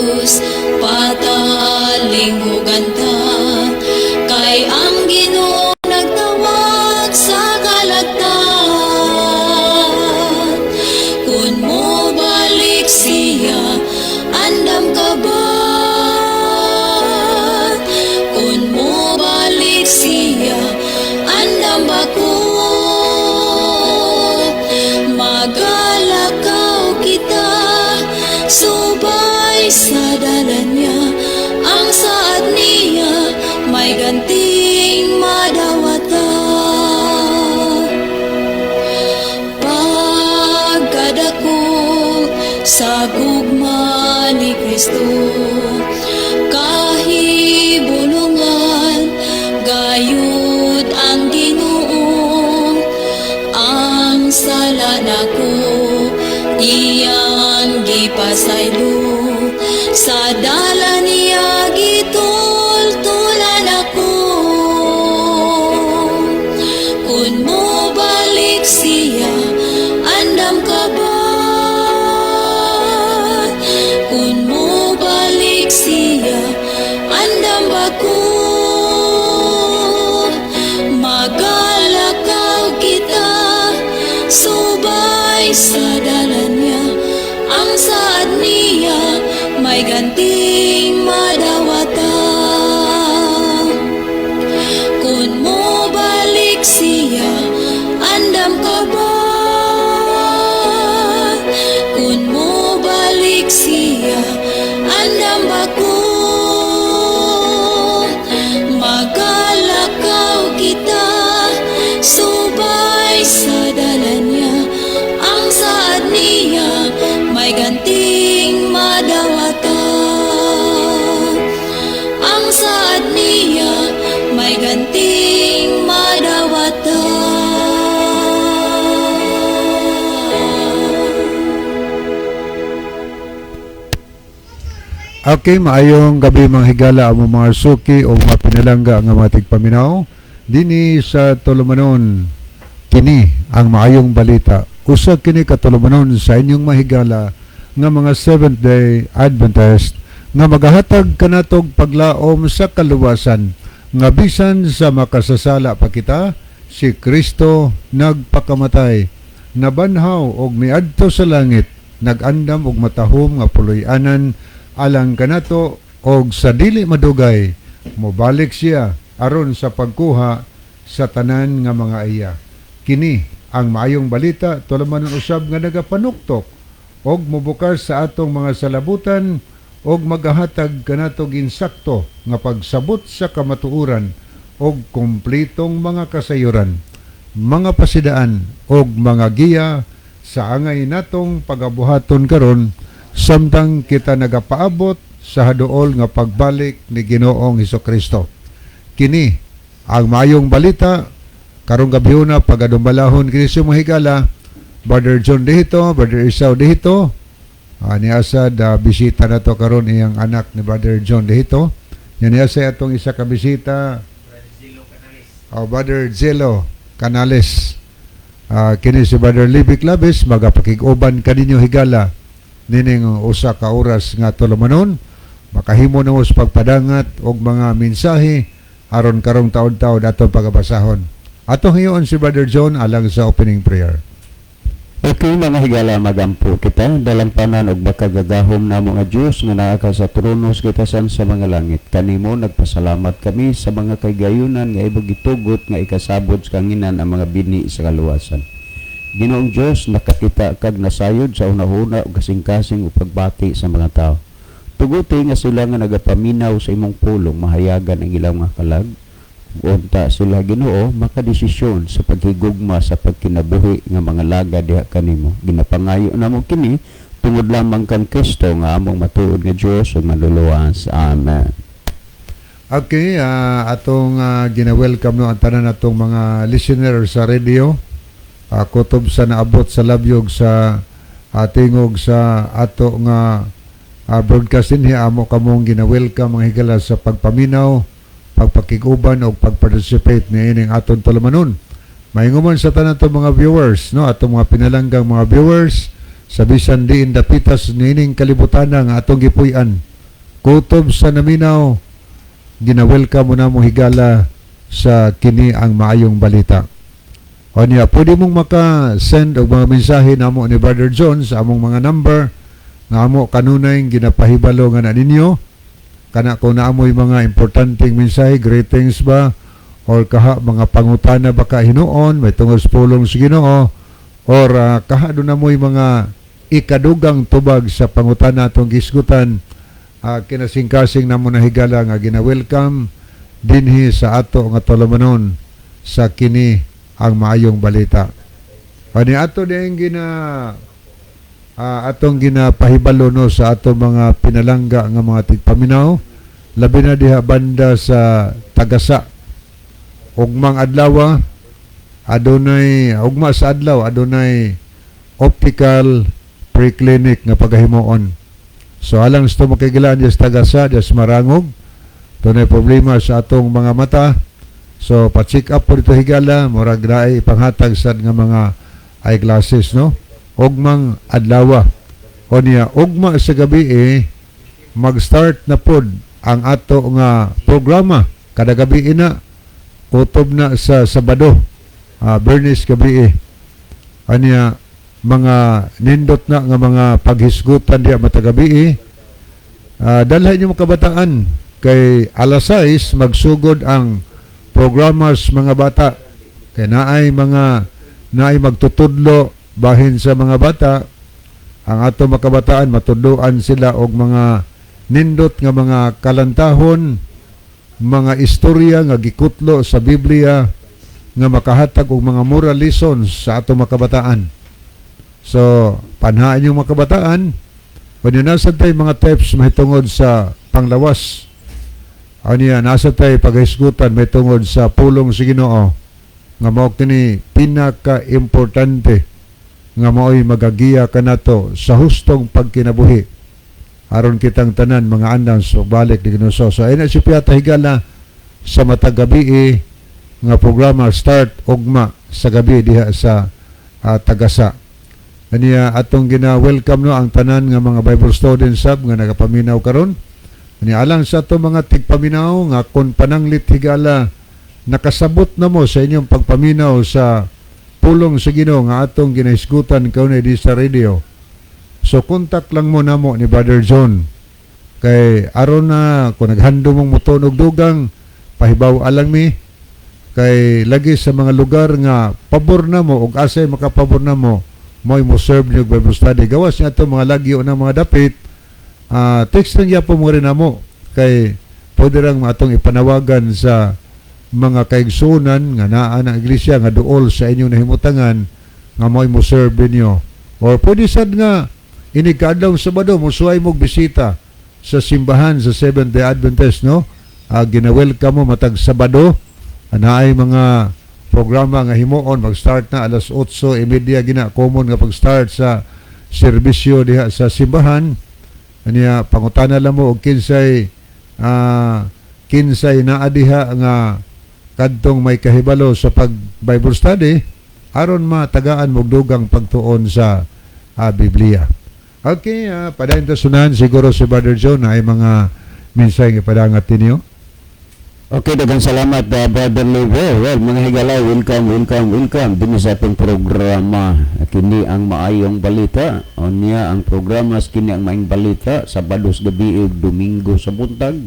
Dios, patalinghugan ta, kay ang Ginoo nagtawag sa kalagtan. Kung mo balik siya, andam ka ba? Kung mo balik siya, andam ba ko? Magalakaw kita, subay sa dalan niya, ang saad niya, may ganting madawata. Pagkadako sa gugma ni Kristo, kahibulungan gayud ang Ginoo, ang sala nako iyang gipasaylo, sa dala niya gitultulan ako. Kung mo balik siya, andam ka ba? Kung mo balik siya, andam ba ko? Magalakaw kita, subay sa dalan niya, ang saad niya, may ganting madawata. Kung mo balik siya, andam ka ba? Kung mo balik siya, andam ba ko? Magalakaw kita, subay sa dalan niya, ang saad niya, may ganting madawata. Ang saad niya, may ganting madawata. Okay, maayong gabi, mga higala, amo mga suki o mga pinalangga nga mga tigpaminaw. Dini sa Tulumanon, kini ang maayong balita. Usa kini ka tulumanon sa inyong mahigala nga mga Seventh Day Adventist nga magahatag kanatog paglaom sa kaluwasan nga bisan sa makasasala pa kita, si Kristo nagpakamatay, nabanhaw og miadto sa langit, nagandam og matahom nga puloy-anan alang kanato, og sa dili madugay mobalik siya aron sa pagkuha sa tanan nga mga iya. Kini ang maayong balita, tulumanon usab nga nagapanuktok og mobukas sa atong mga salabutan og magahatag kanatog insakto nga pagsabot sa kamatuoran og kumplitong mga kasayuran, mga pasidaan og mga giya sa angay natong pagabuhaton karon samtang kita nagapaabot sa haduol nga pagbalik ni Ginoong Kristo. Kini ang maayong balita karong gabhiona, pagadumbalahon kini sa mga higala, Brother John dihito, Brother Isao dihito. Niasa da bisita na to karon iyang anak ni Brother John dihito. Yan niasa atong isa ka bisita, oh, Brother Zelo Canales. Kini si Brother Libby Claves magapakig-uban kaninyo, higala, nining usa ka oras nga tulumanon, makahimo na sa pagpadangat og mga mensahe aron karong taod-taod atong pagabasahon. Atong hiyon si Brother John alang sa opening prayer. Okay, mga higala, magampo kita. Dalampanan og makagagahom namo nga Dios nga naa ka sa trono sa gitasan sa mga langit. Kanimo nagpasalamat kami sa mga kaigayunan nga imong gitugot nga ikasabot sa kanginan ang mga bini sa kaluwasan. Ginoong Dios, nakakita kag nasayod sa hunahuna ug kasing-kasing ug pagbati sa mga tao. Tuguti nga sila nga nagapaminaw sa imong pulong mahayagan ang ilang mga kalag. Unta sila, Ginoo, makadesisyon sa paghigugma sa pagkinabuhi nga mga laga diha kanimo. Ginapangayo namo kini tungod lamang kang Kristo nga among matuod nga Dios ug Manluluwas. Amen. Okay, atong gina-welcome no ang tanan natong mga listener sa radio. Kutob sa naabot sa labyog sa tingog sa ato nga broadcast dinhi, amo kamong gina-welcome, mga higala, sa pagpaminaw, pagpakiguban o pagparticipate niining aton tulumanon. Mainguman sa tanan to mga viewers, no, atong mga pinalanggang mga viewers sa bisan diin dapitas niining kalibutan nga atong gipuy-an. Kutob sa naminaw, gina-welcome mo namo, higala, sa kini ang maayong balita. O niya, pwede mong maka-send og mga mensahe namo ni Brother John sa among mga number nga amo kanunay ginapahibalo nga na ninyo. Kana kung naamoy mga importanteng mensahe, greetings ba, or kaha mga pangutana ba ka hinuon, may tungod sa pulong sa Ginoo, or kaha duna mo'y mga ikadugang tubag sa pangutana atong gisgutan, kinasingkasing namo na, higala, nga gina-welcome dinhi sa ato nga tulumanon sa kini ang maayong balita. Ani ato din gina atong ginapahibalo, no, sa ato mga pinalangga nga mga tigpaminaw, labi na diha banda sa Tagasa. Ugmang adlaw adunay, ugma sa adlaw adunay optical pre-clinic nga pagahimuon. So alang sa makigilaan diya sa Tagasa, diya sa Marangog, dunay problema sa atong mga mata. So pa-check up po dito, higala, murag naay ipanghatag sad nga mga eyeglasses, no. Ugmang adlaw. O niya, ugma sa gabi eh, mag-start na pod ang ato nga programa kada gabi ina, kutob na sa Sabado, Bernis gabi eh. Anya mga nindot na nga mga paghisgutan diya matag gabi eh. Dalhin niyo mga kabataan kay alas 6 magsugod ang programa sa mga bata. Kay naay magtutudlo bahin sa mga bata. Ang ato mga kabataan matudloan sila og mga nindot nga mga kalantahon, mga istorya nga gikutlo sa Biblia nga makahatag og mga moral lessons sa ato mga kabataan. So, panhaan yung mga kabataan, kung nasa tay mga tips mahitungod sa panglawas. Aniya, nasa tay paghisgutan mahitungod sa pulong sa Ginoo nga mao kini pinaka-importante nga mao'y magagiya kanato sa hustong pagkinabuhi aron kitang tanan mga andam sa balik ni Ginoo. So ayun na si Piata, higala, sa matag gabi eh, nga programa start ugma sa gabi diha sa Tagasa. Aniya atong gina-welcome, no, ang tanan nga mga Bible students sab nga nagapaminaw karon. Aniya alang sa ato mga tigpaminaw nga kon pananglit, higala, nakasabot na mo sa inyong pagpaminaw sa pulong sa Ginoo nga atong ginahisgutan kaunay di sa radio. So contact lang mo namo ni Brother John. Kay aron na kung naghando mong mutuon og dugang, pahibaw alang mi, kay lagi sa mga lugar nga pabor na mo og asay makapabor na mo, mo'y mo serve niyo Bible study. Gawas niya ato mga lagyo na mga dapit, text lang gyapon mo rin namo kay pwede lang atong ipanawagan sa mga kaigsunan nga naa na iglesia nga duol sa inyong nahimutangan nga mo'y mo serve ninyo. Or pwede sad nga inig kaadlaw Sabado mosuway mo bisita sa simbahan sa Seventh Day Adventist, no? Gina-welcome mo matag Sabado, naay mga programa nga himuon, mag-start na alas 8:30 gina, common nga pag-start sa serbisyo diha sa simbahan. Aniya pangutana lang mo og kinsay naa diha nga kadtong may kahibalo sa pag Bible study aron matagaan mo og dugang pagtuon sa Biblia. Okay, padayon ta sunahan siguro si Brother John na ay mga mensahe nga ipadangat ninyo. Okay, daghang salamat, Brother Lever. Well, mga higala, welcome, welcome, welcome dinhi sa atong programa. Kini ang maayong balita. Unya ang programa sa kini ang maayong balita, Sabado sa gabi ug Domingo sa buntag.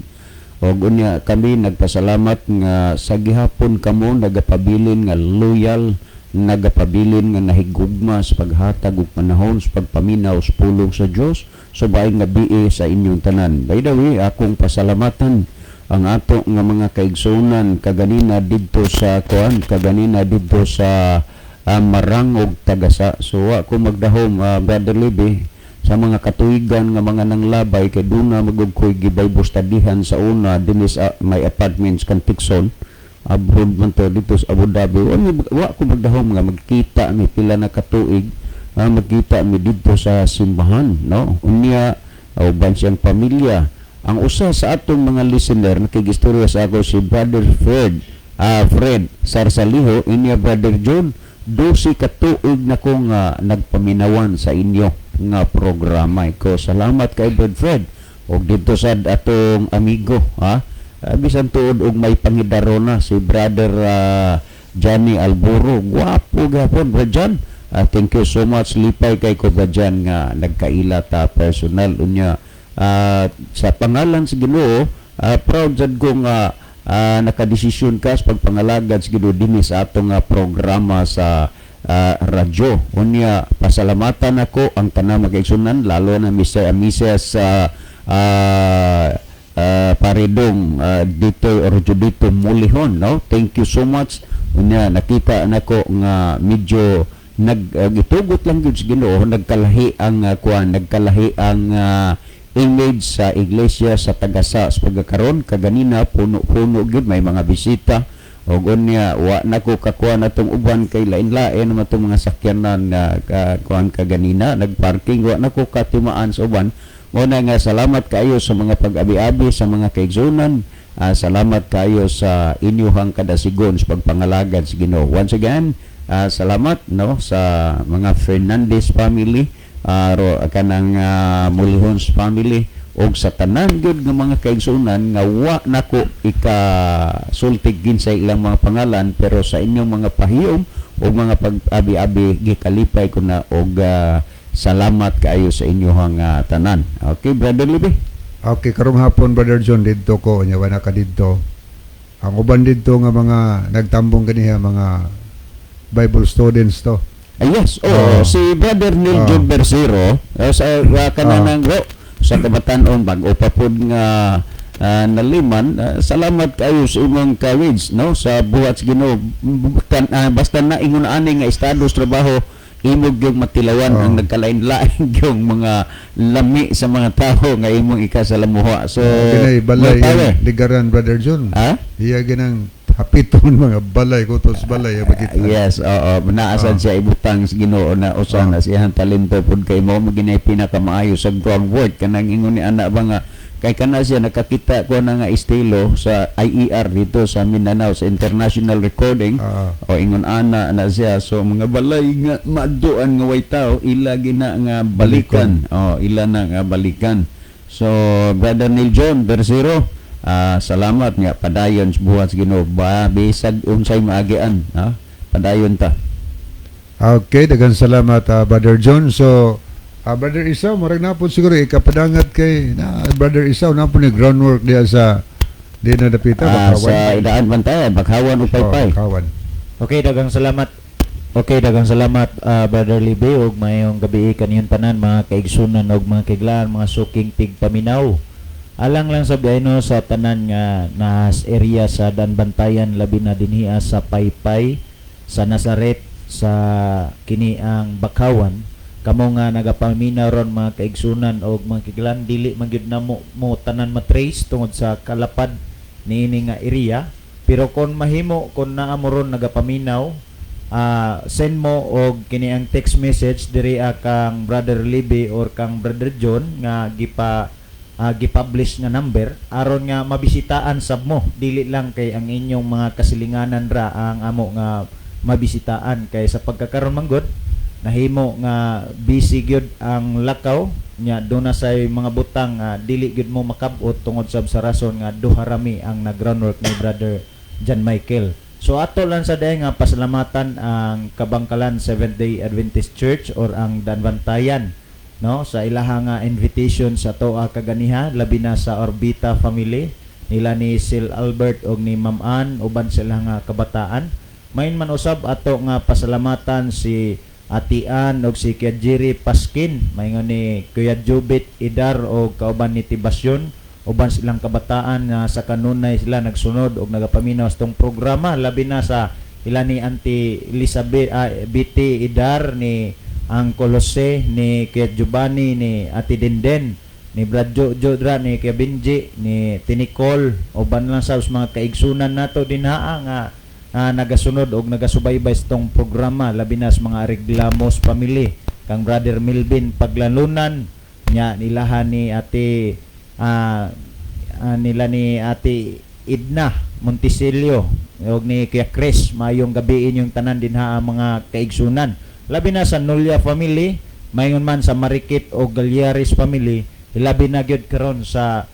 Og unya kami nagpasalamat nga sa gihapon kamo nagapabilin nga loyal, nagapabilin nga nahigugma sa paghatag og panahon sa pagpaminaw sa pulong sa Dios. So maayong gabi sa inyong tanan. By the way, akong pasalamatan ang ato nga mga kaigsunan kaganina didto sa kuan, kaganina didto sa Marangog, Tagasa. So wa ko magdahom, Brother Libby, sa mga katuigan nga mga nanglabay kay duna magug ko'y gi-Bible studyhan sa una dinhi sa may apartments kan Tikson abroad man to dito sa Abu Dhabi. Wa ko magdahom nga magkita mi pila na katuig, magkita mi didto sa simbahan, no? Unya uban siyang pamilya. Ang usa sa atong mga listener nakigistorya sa ako, si Brother Fred, Fred Sarsaliho, inya, "Brother John, 12 ka tuig na ko nga nagpaminawan sa inyo nga programa." Ko salamat kay Brother Fred. Ug didto sad atong amigo, ha. Bisan tuod og may pangidarona si Brother Johnny Alburo. Gwapo gapon, Brad John. Thank you so much. Lipay kay ko, Brad John, nga nagkaila ta personal unya. Sa pangalan sa Ginoo, proud jud ko nga nakadesisyon ka sa pagpangalagad sa Ginoo dinhi sa atong programa sa radyo. Unya, pasalamatan ako ang tanang mga lalo na Mr. and Mrs. Paredong dito or dito Mulihon, no? Thank you so much. Unya, nakita nako nga medyo nag gitugot lang gyud sa Ginoo, nagkalahi ang kuan, nagkalahi ang image sa iglesia sa Tagasa sa pagkakaron. Kaganina puno-puno gyud, may mga bisita og unya wa na ko kakuha na tong uban kay lain-lain naman tong mga sakyanan na kuan kaganina nagparking, wa na ko katimaan sa uban. Mo na nga salamat kaayo sa mga pag-abi-abi sa mga kaigsunan. Salamat kaayo sa inyuhang kadasigon sa pagpangalagad sa Ginoo. Once again, salamat, no, sa mga Fernandez family, ro kanang Mulihons family og sa tanan gyud nga mga kaigsunan nga wa nako ikasultig ginsay ilang mga pangalan, pero sa inyong mga pahiyom o mga pag-abi-abi, gikalipay ko na og salamat kaayo sa inyong tanan. Okay, Brother Libby. Okay, karong hapon, Brother John, didto ko unya wala ka didto. Ang uban didto nga mga nagtambong kaniya, mga Bible students to. Ah, yes, oh, si Brother Neil John Bersero sa kananang sa kabatan-on bag-o pa pod nga naliman, salamat kayo sa imong courage, no, sa buhat sa Ginoo. Basta na ingon ani nga estado sa trabaho imo gyud matilawan ang nagkalain-lain yung mga lami sa mga tao nga imong ikasalamuha. So, Ginay balay more power. Ang ligaran, Brother John. Ha? Iya ginang hapiton mga balay kutos balay makita. Yes, oo. Naasan siya ibutang sa Ginoo na usa na siyang talento pud kay mo ginay pinakamaayo sa groundwork kanang ingon ni ana ba nga kay kana siya nakakita ko na nga estilo sa IER dito sa Mindanao, sa International Recording. O ingon ana na siya, so mga balay nga maduan nga way tao, ila gina nga balikan, oh, ila na nga balikan. So Brother Neil John Bersero, salamat nga padayon sa buhat sa Ginoo ba, bisag unsay maagian, ha, padayon ta. Okay, daghang salamat, Brother John. So, Brother Isaw, murag na po siguro ikapadangat kay na Brother Isaw na po ni groundwork diya sa di na dapita. Sa Idaan Bantayan, Bakhawan ug Paypay. Oh, Bakhawan. Okay, daghang salamat. Okay, daghang salamat, Brother Libe, ug mayong gabi kaniyong tanan mga kaigsunan ug mga kaiglaan, mga suking tigpaminaw. Alang lang sa no sa tanan nga nas area sa Daanbantayan, labi na dinhi sa Paypay, sa Nazaret, sa kini ang Bakhawan. Kamo nga nagapaminaw ron, mga kaigsunan og mga kaiglaan, dili man gyud namo mo tanan matrace tungod sa kalapad niini nga area. Pero kon mahimo, kon naa mo ron nagapaminaw, send mo og kini ang text message diri kang Brother Libby or kang Brother John nga gipublish nga number aron nga mabisitaan sab mo. Dili lang kay ang inyong mga kasilinganan ra ang amo nga mabisitaan, kay sa pagkakaron man gud nahimo nga busy gyud ang lakaw nya, doon na say mga butang nga dili gyud mo makabot tungod sab sa rason nga duha rami ang nag-groundwork ni Brother John Michael. So ato lang sa day nga pasalamatan ang Kabangkalan Seventh Day Adventist Church or ang Danbantayan, no, sa ilaha nga invitation sa toa kaganiha, labi na sa Orbita family nila ni Sil Albert og ni Ma'am Ann uban sila nga kabataan. Main man usab ato nga pasalamatan si Atian og si Kuya Jerry Paskin, maingon ni Kuya Jubit Idar og kauban ni Tibasyon uban silang kabataan nga sa kanunay sila nagsunod og nagapaminaw sa tong programa, labi na sa ila ni Auntie Elizabeth BT Idar, ni ang Kolose, ni Kuya Giovanni, ni Ate Denden, ni Brad Jojo Dra, ni Kuya Benji, ni Tinicol uban lang sa mga kaigsunan nato dinha nga nagasunod og nagasubaybay sa tong programa, labi na sa mga Reglamos family, kang Brother Melvin Paglalunan nya, nilahan ni Ate nila ni Ate Idna Monticelio ug ni Kuya Chris. Maayong gabi inyong tanan dinha ang mga kaigsunan, labi na sa Nulia family, maingon man sa Marikit o Galliaris family. Hilabi na gyud karon sa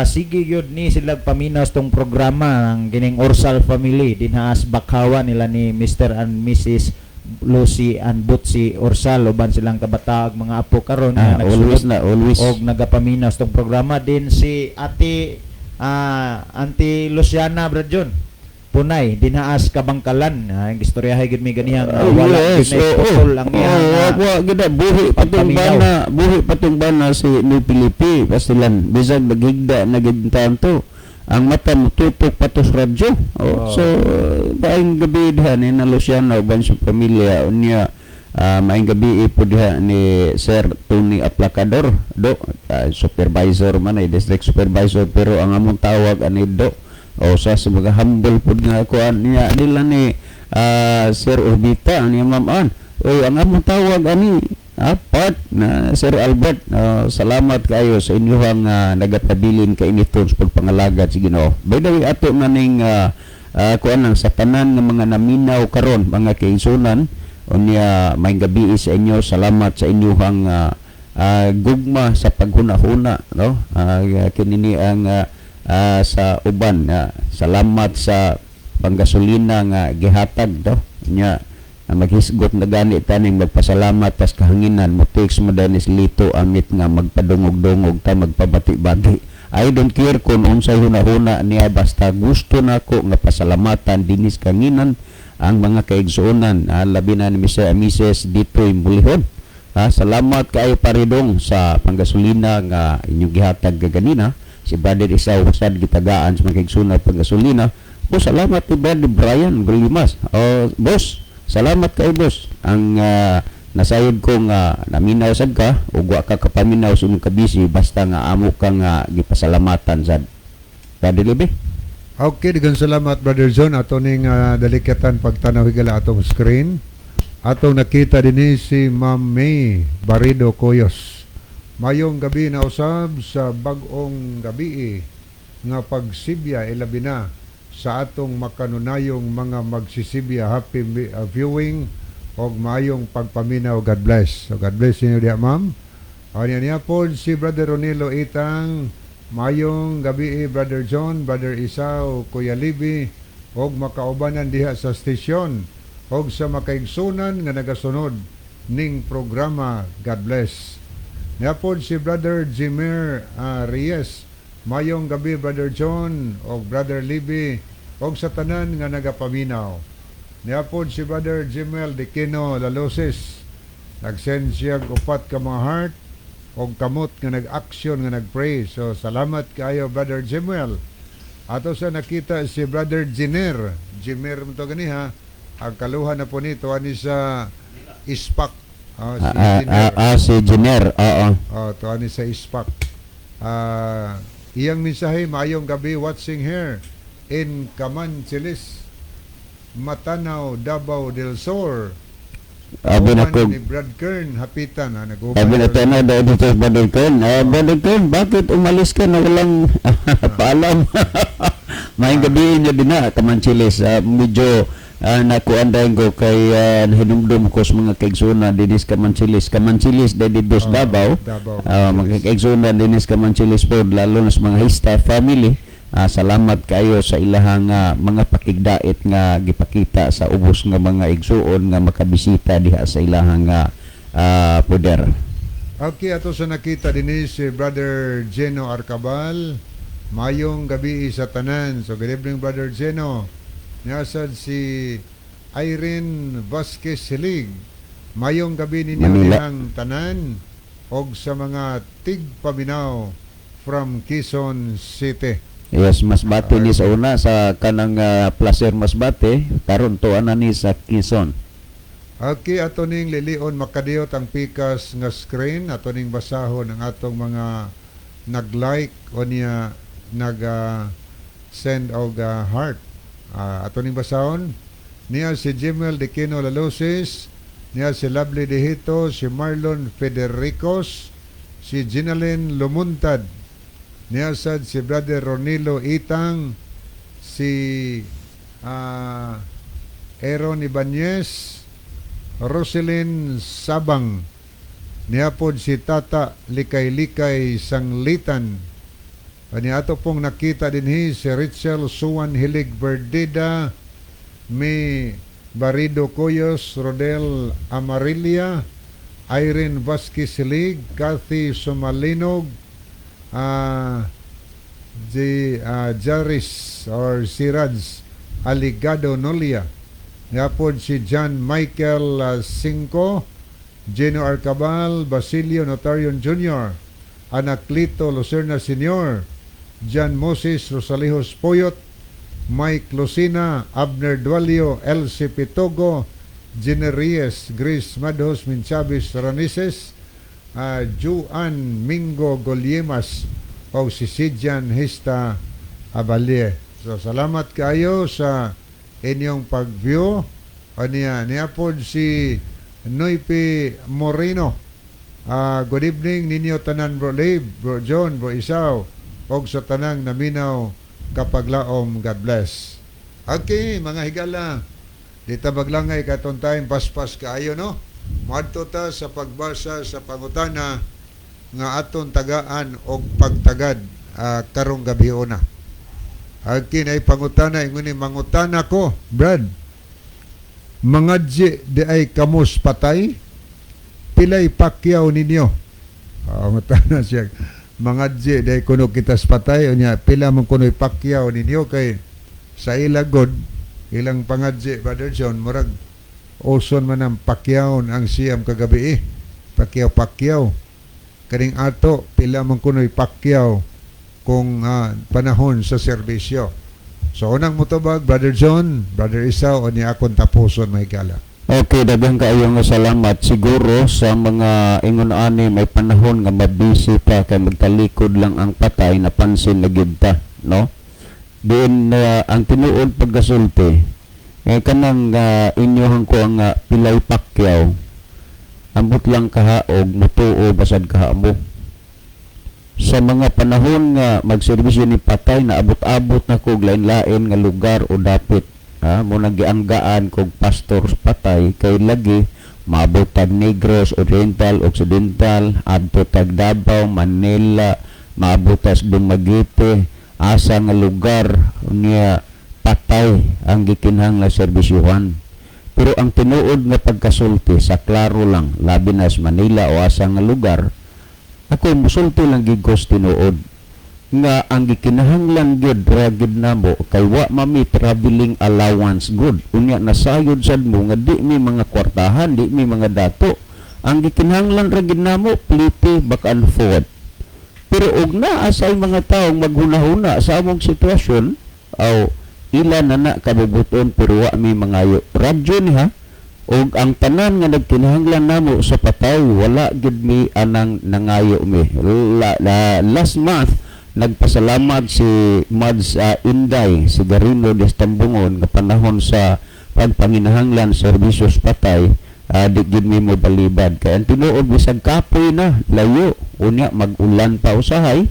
sige gyud ni sila paminaw tong programa, ang kining Orsal family dinha sa Bakhawa nila ni Mr. and Mrs. Lucy and Butsi Orsal uban silang kabataag mga apo karon nga Always nagsulod na, always. Og nagapaminaw tong programa din si Ate Auntie Luciana Bradjon Punay dinhaas Kabangkalan. Istoryahay gid mi ganiha nga Oh, wala yes, gid na oo. iputol ang iyang Oo, wa gid na, buhi patong pagpaminaw. Bana, buhi patong bana si ni Felipe Pastilan, bisag maghigda na gid tanto ang mata mo tutok pa to sa radyo. Oh, so maayong gabi diha ni na Luciano uban sa pamilya. Unya maayong gabi po diha ni Sir Tony Aplacador do, supervisor man ay, district supervisor, pero ang among tawag ani do o sa mga humble pud nga kuan niya nila ni Sir Orbita ni Ma'am Ann. Oy, ang among tawag ani part na Sir Albert. Salamat kayo sa inyong nagapabilin kay Initoons pagpangalagad sa Ginoo. By the way, ato na ning kuan ang sa tanan nga mga naminaw karon, mga kaigsunan. Unya may gabi sa inyo, salamat sa inyong gugma sa paghuna-huna, no? Kinini ang sa uban. Salamat sa panggasolina nga gihatag, no? Nya maghisgot na gani taning magpasalamat tas kahanginan mo text mo danis Lito Amit nga magpadungog-dungog ta, magpabati-bati. I don't care kung unsay huna-huna niya, basta gusto nako nga pasalamatan dinis kanginan ang mga kaigsuonan, labi na ni Mr. and Mrs. Ditoy Mulihon. Salamat kaayo paridong sa panggasolina nga inyong gihatag gaganina. Si Brother Isaw sad gitagaan sa mga kaigsuonan panggasolina. Po salamat ni Brother Brian Gulimas. Oh, boss, salamat kay boss. Ang nasayod ko nga naminaw sad ka ug wa ka kapaminaw sa imong kabisi, basta nga amo ka nga gipasalamatan sad. Brother Libe. Okay, daghang salamat, Brother John. Ato ning dalikatan pagtanaw, higala, atong screen. Atong nakita dinhi si Ma'am May Barido Coyos. Mayong gabi na usab sa bag-ong gabi nga pagsibya, ilabi na sa atong makanunayong mga magsisibya. Happy viewing og maayong pagpaminaw. God bless. So God bless inyo diha, ma'am. Ano niya po si Brother Ronilo Itang. Mayong gabi, Brother John, Brother Isao, Kuya Libby, og makaubanan diha sa stasyon og sa makaigsunan nga nagasunod ning programa. God bless. Niya po si Brother Jimer Reyes. Mayong gabi, Brother John og Brother Libby og sa tanan nga nagapaminaw. Niya po si Brother Jimel Diquino Laloses. Nag-send siya og upat ka mga heart og kamot nga nag-action nga nag-pray. So salamat kaayo, Brother Jimuel. Ato sa nakita si Brother Jiner. Jimer mo to gani ha. Ang kaluhan na po nito ani sa Ispak. Ah, si Jiner. Si Jiner, oo. Oh, to ani sa Ispak. Iyang mensahe, maayong gabi, watching here in Camanchilis, Matanao, Davao del Sur. Abi na Kauban ko ni Brad Kern, hapitan ha, nag-uban. Sabi na tayo na dahil dito sa Brother Kern. Brother Kern, bakit umalis ka na walang paalam? Maayong gabi niyo din na, Kamanchilis. Medyo nakuan dahil ko kay hinumdum ko sa mga kaigsunan dinis Kamanchilis. Kamanchilis dahil dito sa Oh, Davao. Davao. Mga kaigsunan dinis Kamanchilis po, lalo na sa mga Hista family. Salamat kayo sa ilahang mga pakigdait nga gipakita sa ubos nga mga igsuon nga makabisita diha sa ilahang poder. Okay, ato sa nakita din si Brother Geno Arcabal. Mayong gabi sa tanan. So good evening, Brother Geno. Niasad si Irene Vasquez Silig. Mayong gabi ninyo Manila. dihang tanan og sa mga tigpaminaw from Quezon City. Yes, Masbate ni sa una sa kanang Placer Masbate, karon tuwa na ni sa Quezon. Okay, ato ning lilion makadiyot ang pikas nga screen, ato ning basahon ang atong mga nag-like o niya nag send og heart. Ato ning basahon niya si Jimel Dequino Laloses, niya si Lovely Dehito, si Marlon Federicos, si Ginalyn Lumuntad, niya sad si Brother Ronilo Itang, si Aaron Ibanez, Roselyn Sabang. Niapod si Tata Likay-Likay Sanglitan. Ani ato pong nakita dinhi si Richel Suwan Hilig Verdida, mi Barido Coyos, Rodel Amarilia, Irene Vasquez Hilig, Kathy Sumalinog, Jaris or Siraj Aligado Nolia. Niapod si John Michael Cinco, Gino Arcabal, Basilio Notarion Jr., Anaclito Lucerna Sr., John Moses Rosalijos Poyot, Mike Lucina, Abner Dualio, Elsie Pitogo, Jenny Reyes, Grace Madhos Minchavis Ranises, Juan Mingo Golyemas, o si Sidjan Hista Abalie. So salamat kayo sa inyong pag-view. Aniya, niapod si Noipi Moreno. Good evening ninyo tanan, Bro Lib, Bro John, Bro Isaw, og sa tanang naminaw kapaglaom. God bless. Okay, mga higala. Di ta maglangay katong time, paspas kaayo, no? Moadto ta sa pagbasa sa pangutana nga aton tagaan og pagtagad karong gabi una. Okay, na pangutana ingon ni mangutana ko, Brad. Mangadji diay kamos patay, pilay pakyaw ninyo? Mangutana siya. Mangadji diay kuno kitas patay, unya pila man kuno'y pakyaw ninyo? Kay sa ilagod ilang pangadji, Brother John, murag uson man ang pakyaw ang siyam kagabi eh. Pakyaw pakyaw. Kaning ato, pila man kuno'y pakyaw kung panahon sa serbisyo? So unang mutubag, Brother John, Brother Isaw, o niya akong tapuson may gala. Okay, daghang kaayo nga salamat. Siguro sa mga ingon ani may panahon nga mabisi pa kay magtalikod lang ang patay, napansin na gyud ta, no? Diin na ang tinuod pagkasulti kay kanang inyohang ko ang pilay pakyaw, ambot lang kaha og mutuo basad kaha mo. Sa mga panahon nga magserbisyo ni patay, na abot-abot na kog lain-lain nga lugar o dapit ha mo nang gianggaan kog pastor sa patay kay lagi maabot tag Negros Oriental, Occidental, adto tag Davao, Manila, maabot tas Dumaguete, asa nga lugar niya patay ang gikinahanglan serbisyuhan. Pero ang tinuod nga pagkasulti sa klaro lang, labi na sa Manila o asa nga lugar, ako musulti lang gid ko sa tinuod nga ang gikinahanglan gyud ra gyud namo kay wa mami traveling allowance good. Unya nasayod sad mo nga di mi mga kwartahan, di mi mga dato. Ang gikinahanglan ra gyud namo plite back and forth. Pero og naa say mga taong maghunahuna sa among sitwasyon aw ila na na kabubuton, pero wa mi mangayo radyo ni ha. Og ang tanan nga nagkinahanglan namo sa patay, wala gid mi anang nangayo mi. La, last month nagpasalamat si Mads Inday si Garino Destambungon nga panahon sa pagpanginahanglan serbisyo sa patay, di gid mi mo balibad kay ang tinuod bisag kapoy na layo, unya mag-ulan pa usahay,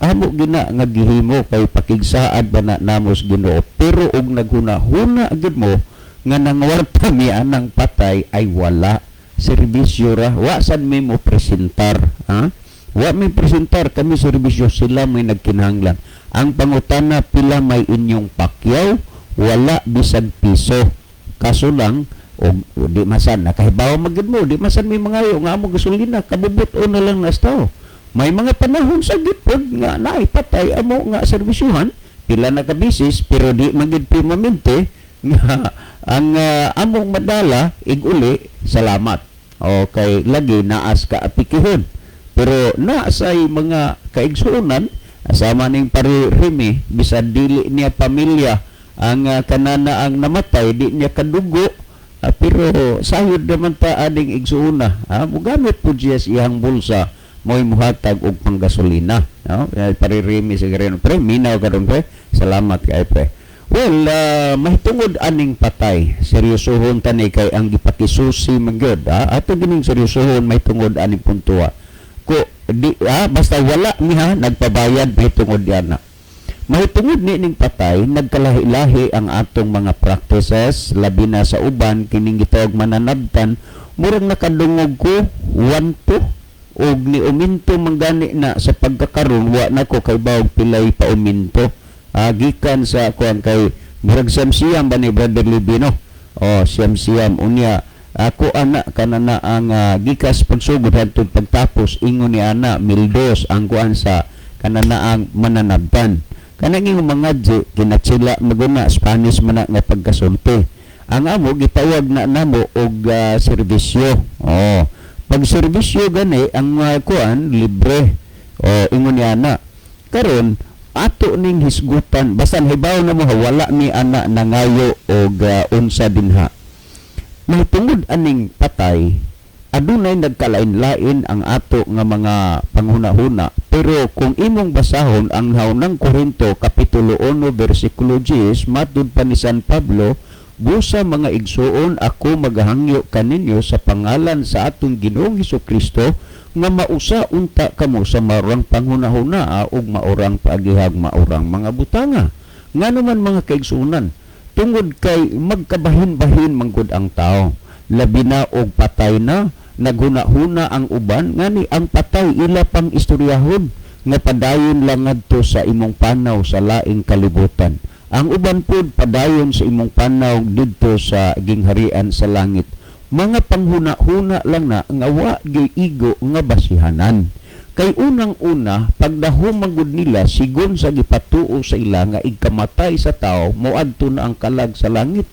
amo gina nga gihimo kay pakigsaad ba na namos Ginoo. Pero og naghuna-huna gid mo nga nangwarta mi anang patay ay wala, serbisyo ra, wa sad mi mo presentar ha, wa mi presentar kami serbisyo, sila may nagkinahanglan. Ang pangutana pila may inyong pakyaw, wala bisag piso. Kaso lang og o di masan nakahibaw magid mo, di masan may mga nga amo gasolina, kabubut o na lang nas tao. May mga panahon sa gipod nga naipatay amo nga serbisyuhan pila na ka bisis, pero di magid permanente nga ang among madala iguli salamat. Okay, lagi naas ka apikihon, pero naa say mga kaigsuonan sama ning pare Remy, bisan dili niya pamilya ang kanana ang namatay, di niya kadugo, pero sayod naman ta aning igsuona ha, mugamit po siya sa iyang bulsa mo'y muhatag og panggasolina, no? Pare Remy sa pre, minaw karon pre, salamat kay pre. Well, mahitungod aning patay, seryosohon tani kay ang gipakisusi man gyud ha, ato gining seryosohon mahitungod aning puntuwa ko di ha, basta wala mi ha nagpabayad mahitungod yana. Mahitungod ni ning patay, nagkalahi-lahi ang atong mga practices, labi na sa uban kining gitawag mananabtan. Murag nakadungog ko 1 2 og ni uminto man gani na sa pagkakaron, wa na ko kay bawog pilay pa uminto. Gikan sa kuan kay murag siyam-siyam ba ni Brother Libino? Oh, siyam-siyam. Unya ako ana kanana ang gikas pagsugod hangtod pagtapos, ingon ni ana 1,200 ang kuan sa kanana ang mananabtan. Kanang imong mga di kinatsila maguna Spanish man na nga pagkasulti. Ang amo gitawag na namo og serbisyo. Oh, pag serbisyo gani ang kuan libre. Oh, ingon ni ana. Karon ato ning hisgutan, basta hibaw na mo ha, wala mi ana nangayo og unsa dinha. Mahitungod aning patay, adunay nagkalain-lain ang ato nga mga panghuna-huna. Pero kung imong basahon ang Haunang Korinto kapitulo 1 bersikulo 10, matud pa ni San Pablo, "Busa mga igsuon, ako magahangyo kaninyo sa pangalan sa atong Ginoong Hesus Kristo nga mausa unta kamo sa maurang panghuna-huna ug maurang paagihag maurang mga butanga." Ngano man, mga kaigsuonan? Tungod kay magkabahin-bahin manggod ang tao. Labi na og patay na, naghuna-huna ang uban ngani ang patay ila pang istoryahon nga padayon lang ngadto sa imong panaw sa laing kalibutan. Ang uban pod padayon sa imong panaw didto sa gingharian sa langit. Mga panghuna-huna lang na nga wa gyud igo nga basihanan. Kay unang-una, pagdahom man gud nila sigon sa gipatuo sa ila nga igkamatay sa tao, moadto na ang kalag sa langit.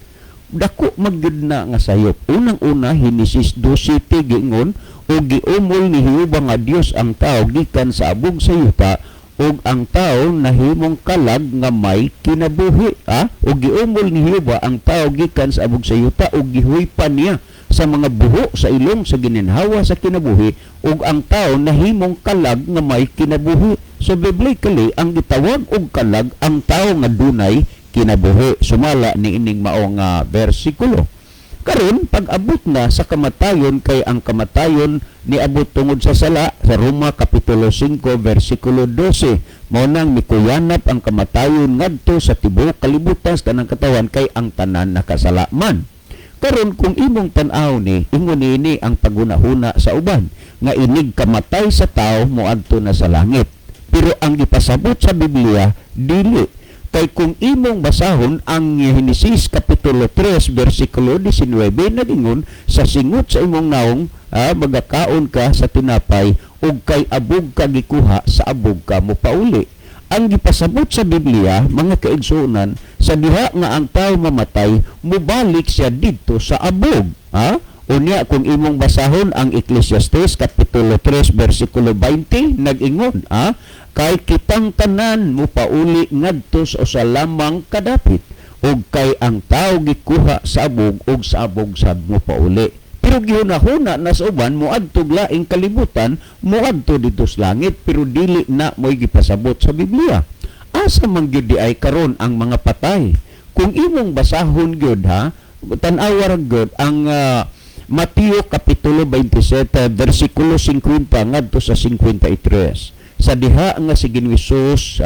Dako magyud na nga sayop. Unang-una, Henesis 12 giingon, "Ug giumol ni Jehova nga Dios ang tao gikan sa abog sa yuta, ug ang tao nahimong kalag nga may kinabuhi." Ah, ug giumol ni Jehova ang tao gikan sa abog sa yuta ug gihuypan niya sa mga buho sa ilong sa gininhawa sa kinabuhi, ug ang tao nahimong kalag nga may kinabuhi. So biblically, ang gitawag og kalag ang tao nga dunay kinabuhi sumala ni ining mao nga bersikulo. Karon pag-abot na sa kamatayon, kay ang kamatayon niabot tungod sa sala sa Roma kapitulo 5 bersikulo 12. Mao nang mikuyanap ang kamatayon ngadto sa tibuok kalibutan sa tanang katawan kay ang tanan nakasala man. Karon kung imong tan-aw ni ingon niini ang paghunahuna sa uban nga inig kamatay sa tao moadto na sa langit. Pero ang gipasabot sa Biblia dili, kay kung imong basahon ang Henesis kapitulo 3 bersikulo 19, nagingon, "Sa singot sa imong naong magakaon ka sa tinapay, ug kay abog ka gikuha, sa abog ka mopauli." Ang gipasabot sa Biblia, mga kaigsuonan, sa diha nga ang tao mamatay, mubalik siya didto sa abog, ha. Unya kung imong basahon ang Ecclesiastes kapitulo 3 bersikulo 20, nag-ingon, "Kay kitang tanan mopauli ngadto sa usa lamang kadapit, ug kay ang tao gikuha sa abog ug sa abog sad mopauli." Pero gihuna-huna na sa uban moadto laing kalibutan, moadto didto sa langit, pero dili na mo'y gipasabot sa Biblia. Asa man gyud di ay karon ang mga patay? Kung imong basahon gyud ha, tan-awa ra gyud ang Mateo kapitulo 27 versikulo 50 ngadto sa 53. Sa diha nga si Ginoong Hesus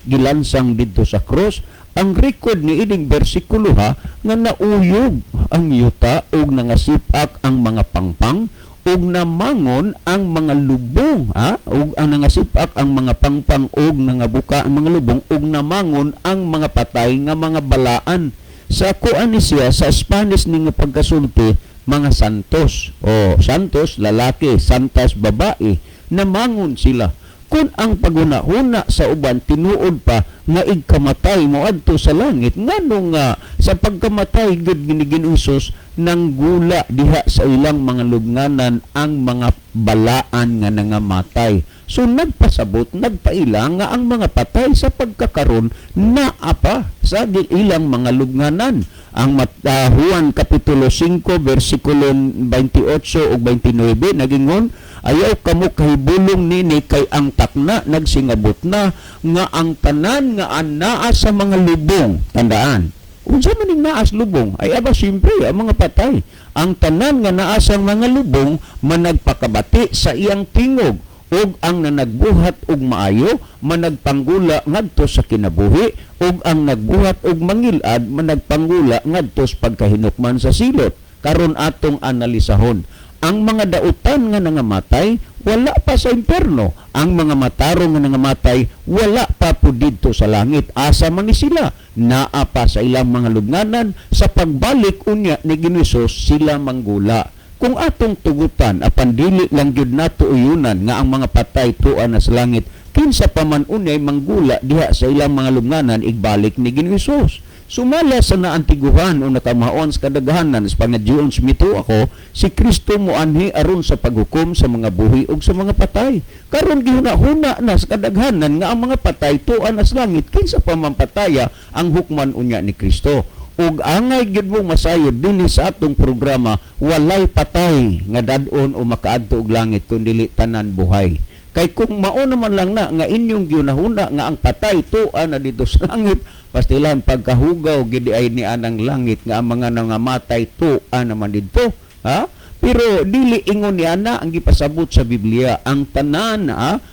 gilansang didto sa krus, ang record ni ining bersikulo ha, nga nauyog ang yuta ug nangasipak ang mga pangpang ug namangon ang mga lubong, ha, ug ang nangasipak ang mga pangpang ug nangabuka ang mga lubong ug namangon ang mga patay nga mga balaan. Sa kuan ni siya sa Spanish ni nga pagkasulti, mga santos o santos lalaki, santas babae, namangon sila. Kung ang paghuna-huna sa uban tinuod pa nga igkamatay moadto sa langit, ngano nga sa pagkamatay gud ni Ginoong Hesus nanggula diha sa ilang mga lubnganan ang mga balaan nga nangamatay? So nagpasabot, nagpaila nga ang mga patay sa pagkakaron naa pa sa ilang mga lubnganan. Ang Juan kapitulo 5 versikulo 28 ug 29 nagingon, "Ayaw kamo kahibulong nini, kay ang takna nagsingabot na nga ang tanan nga anaa sa mga lubong." Tandaan, unsa man ning naa sa lubong? Ay aba, siyempre ang mga patay. "Ang tanan nga naa sa mga lubong managpakabati sa iyang tingog, ug ang nanagbuhat og maayo managpanggula ngadto sa kinabuhi, ug ang nagbuhat og mangilad managpanggula ngadto sa pagkahinukman sa silot." Karon atong analisahon. Ang mga dautan nga nangamatay wala pa sa impierno. Ang mga matarong nga nangamatay wala pa po didto sa langit. Asa man ni sila? Naa pa sa ilang mga lubnganan. Sa pagbalik unya ni Ginoo sila manggula. Kung atong tugutan, apan dili lang gyud nato uyunan nga ang mga patay tua na sa langit, kinsa pa man unyay manggula diha sa ilang mga lubnganan igbalik ni Ginoo Hesus? Sumala sa naantiguhan o nakamaon sa kadaghanan sa pangadyoon sa mituo ako, si Kristo moanhi aron sa paghukom sa mga buhi ug sa mga patay. Karon gihuna-huna na sa kadaghanan nga ang mga patay tua na sa langit, kinsa pa man pataya ang hukman unya ni Kristo? Ug angay gyud mo masayod dinhi sa atong programa, walay patay nga dad-on o makaadto og langit kun dili tanan buhay. Kay kung mao naman lang na nga inyong gihunahuna nga ang patay tua na dito sa langit, pastilan pagkahugaw gid ay ni anang langit nga ang mga nangamatay tua naman didto, ha? Pero dili ingon ni ana ang gipasabot sa Biblia, ang tanan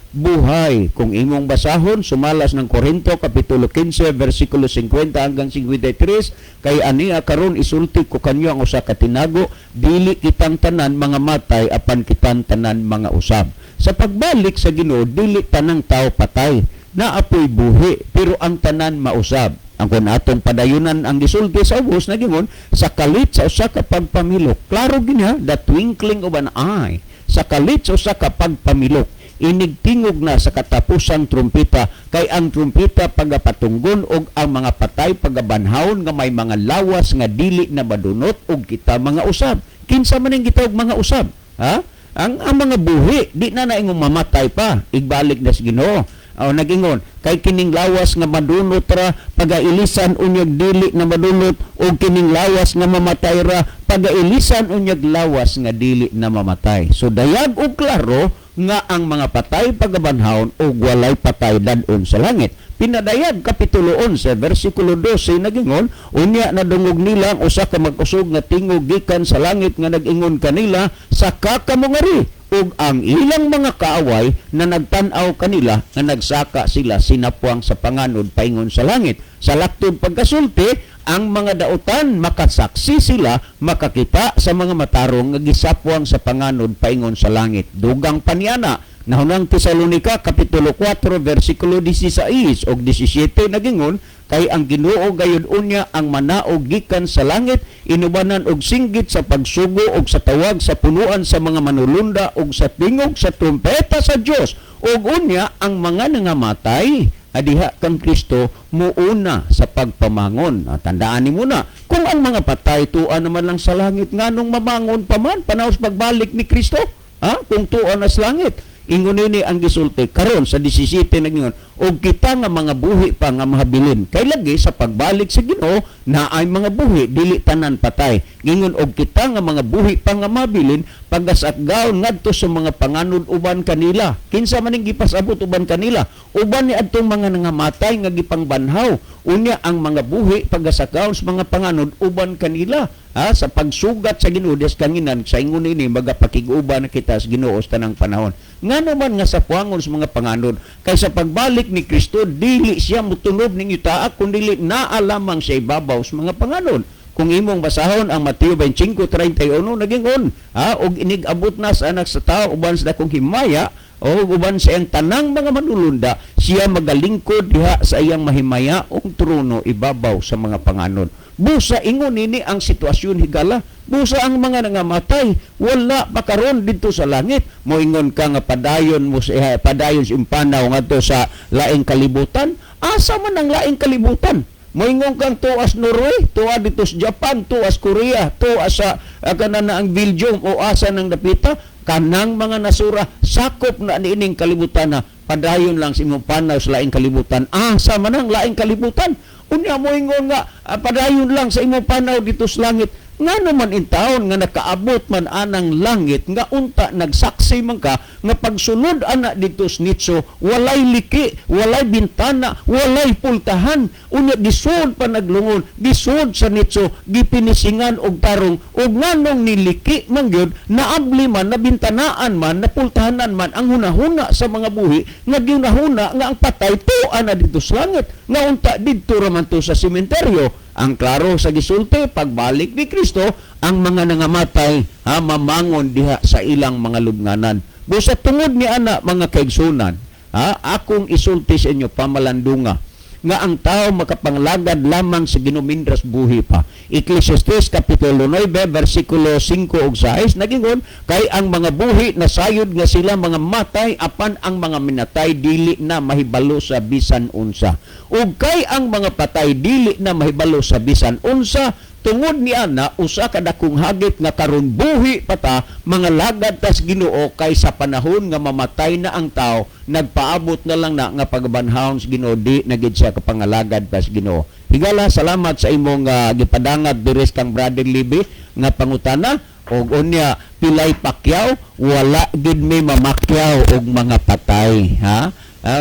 buhay. Kung imong basahon sumalas ng Korinto kapitulo 15 versikulo 50 hanggang 53, kay ania karon isulti ko kanyo ang usa ka tinago, dili kitang tanan mga matay apan kitang tanan mga usab. Sa pagbalik sa Ginoo dili tanang tao patay, naapoy buhi, pero ang tanan mausab. Ang kung atong padayunan ang gisulti sa ubos nagingon sa kalit sa usa ka pagpamilok. Klaro gini ha, the twinkling of an eye. Sa kalit sa usa ka pagpamilok, inigtingog na sa katapusang trumpeta, kay ang trumpeta pagapatunggon og ang mga patay pagabanhawon nga may mga lawas nga dili na madunot og kita mga usab. Kinsa man ang gitawag mga usab? Ha? Ang mga buhi di na naingong mamatay pa, igbalik na sa Ginoo. O nagingon kay kining lawas nga madunot ra pagailisan unyag dili na madunot, og kining lawas nga mamatay ra pagailisan unyag lawas nga dili na mamatay. So dayag og klaro nga ang mga patay pagabanhawon og walay patay dad-on sa langit. Pinadayag kapitulo 11 versikulo 12 nagingon, unya nadungog nila ang usa ka mag-usog nga tingog gikan sa langit nga nag-ingon kanila, saka kamungari, ug ang ilang mga kaaway na nagtan-aw kanila nga nagsaka sila sinapwang sa panganod paingon sa langit. Sa laktod pagkasulti, ang mga dautan makasaksi sila makakita sa mga matarong nga gisapwang sa panganod paingon sa langit. Dugang paniana, nahunang Tesalonika kapitulo 4 versikulo 16 og 17 nagingon, kay ang Ginoo gayud unya ang manaog gikan sa langit inubanan og singgit sa pagsugo og sa tawag sa punuan sa mga manulunda og sa tingog sa trumpeta sa Dios, ug unya ang mga nangamatay adiha kang Kristo muuna sa pagpamangon. Tandaan nimo na, kung ang mga patay tua naman lang sa langit, nganong mamangon pa man panaos pagbalik ni Kristo? Ha? Kung tua na sa langit, ingon nini ang gisulti karon sa 17 nagingon, og kita nga mga buhi pa nga mahabilin, kay lagi sa pagbalik sa Ginoo naay mga buhi, dili tanan patay. Ingon og kita nga mga buhi pa nga mahabilin pagasakgaon ngadto sa mga panganod uban kanila. Kinsa man ning gipasabot uban kanila? Uban ni adtong mga nangamatay nga gipangbanhaw. Unya ang mga buhi pagasakgaon sa mga panganod uban kanila. Ha, sa pagsugat sa Ginoo des kanginan sa ingon ini magapakig-uban na kita sa Ginoo sa tanang panahon. Ngano man nga sa puangon sa mga panganod, kay sa pagbalik ni Kristo dili siya motunob ning yutaa kun dili naa lamang sa ibabaw sa mga panganod. Kung imong basahon ang Mateo 25:31 nagingon, ha, og inig-abot na sa anak sa tao uban sa dakong himaya o uban sa iyang tanang mga manulunda, siya magalingkod diha sa iyang mahimayaong trono ibabaw sa mga panganod. Busa ingon nini ang sitwasyon higala. Busa ang mga nangamatay wala pa karon didto sa langit. Moingon ka nga padayon mo sa padayon sa impanaw ngadto sa laing kalibutan. Asa man ang laing kalibutan? Moingon kang tuas Norway, tuwa dito sa Japan, tuas Korea, tuas sa kanan na ang Belgium o asa ng dapita, kanang mga nasura sakop na niining kalibutan na padayon lang sa imong panaw sa laing kalibutan. Asa man ang laing kalibutan? Unya moingon nga padayon lang sa imong panaw dito sa langit. Ngano man intawon nga nakaabot man anang langit nga unta nagsaksi man ka nga pagsulod ana dito sa nitso walay liki, walay bintana, walay pultahan. Unya gisud pa naglungon, gisud sa nitso, gipinisingan og tarong, og nganong niliki man gyud, naabli man, nabintanaan man, napultahanan man ang hunahuna sa mga buhi nga gihunahuna nga ang patay tuwa na dito sa langit, nga unta didto ra man to sa sementeryo. Ang klaro sa gisulti, pagbalik ni Kristo, ang mga nangamatay, ha, mamangon diha sa ilang mga lubnganan. Busa tungod ni ana, mga kaigsunan, ha, akong isulti sa inyo pamalandunga nga ang tao makapanglagad lamang sa Ginoo mindras buhi pa. Ecclesiastes kapitulo 9 versikulo 5 ug 6 nagingon, "Kay ang mga buhi nasayod nga sila mga matay, apan ang mga minatay dili na mahibalo sa bisan unsa. Ug kay ang mga patay dili na mahibalo sa bisan unsa, tungod ni ana usa ka dakong hagit nga karon buhi pa ta, mga lagad tas Ginoo, kay sa panahon nga mamatay na ang tao, nagpaabot na lang na nga pagbanhawon sa Ginoo, di na gid siya kapangalagad pas Ginoo." Higala, salamat sa imong gipadangat diri kang Brother Libby nga pangutana. Og unya, pilay pakyaw, wala gid mi mamakyaw og mga patay, ha.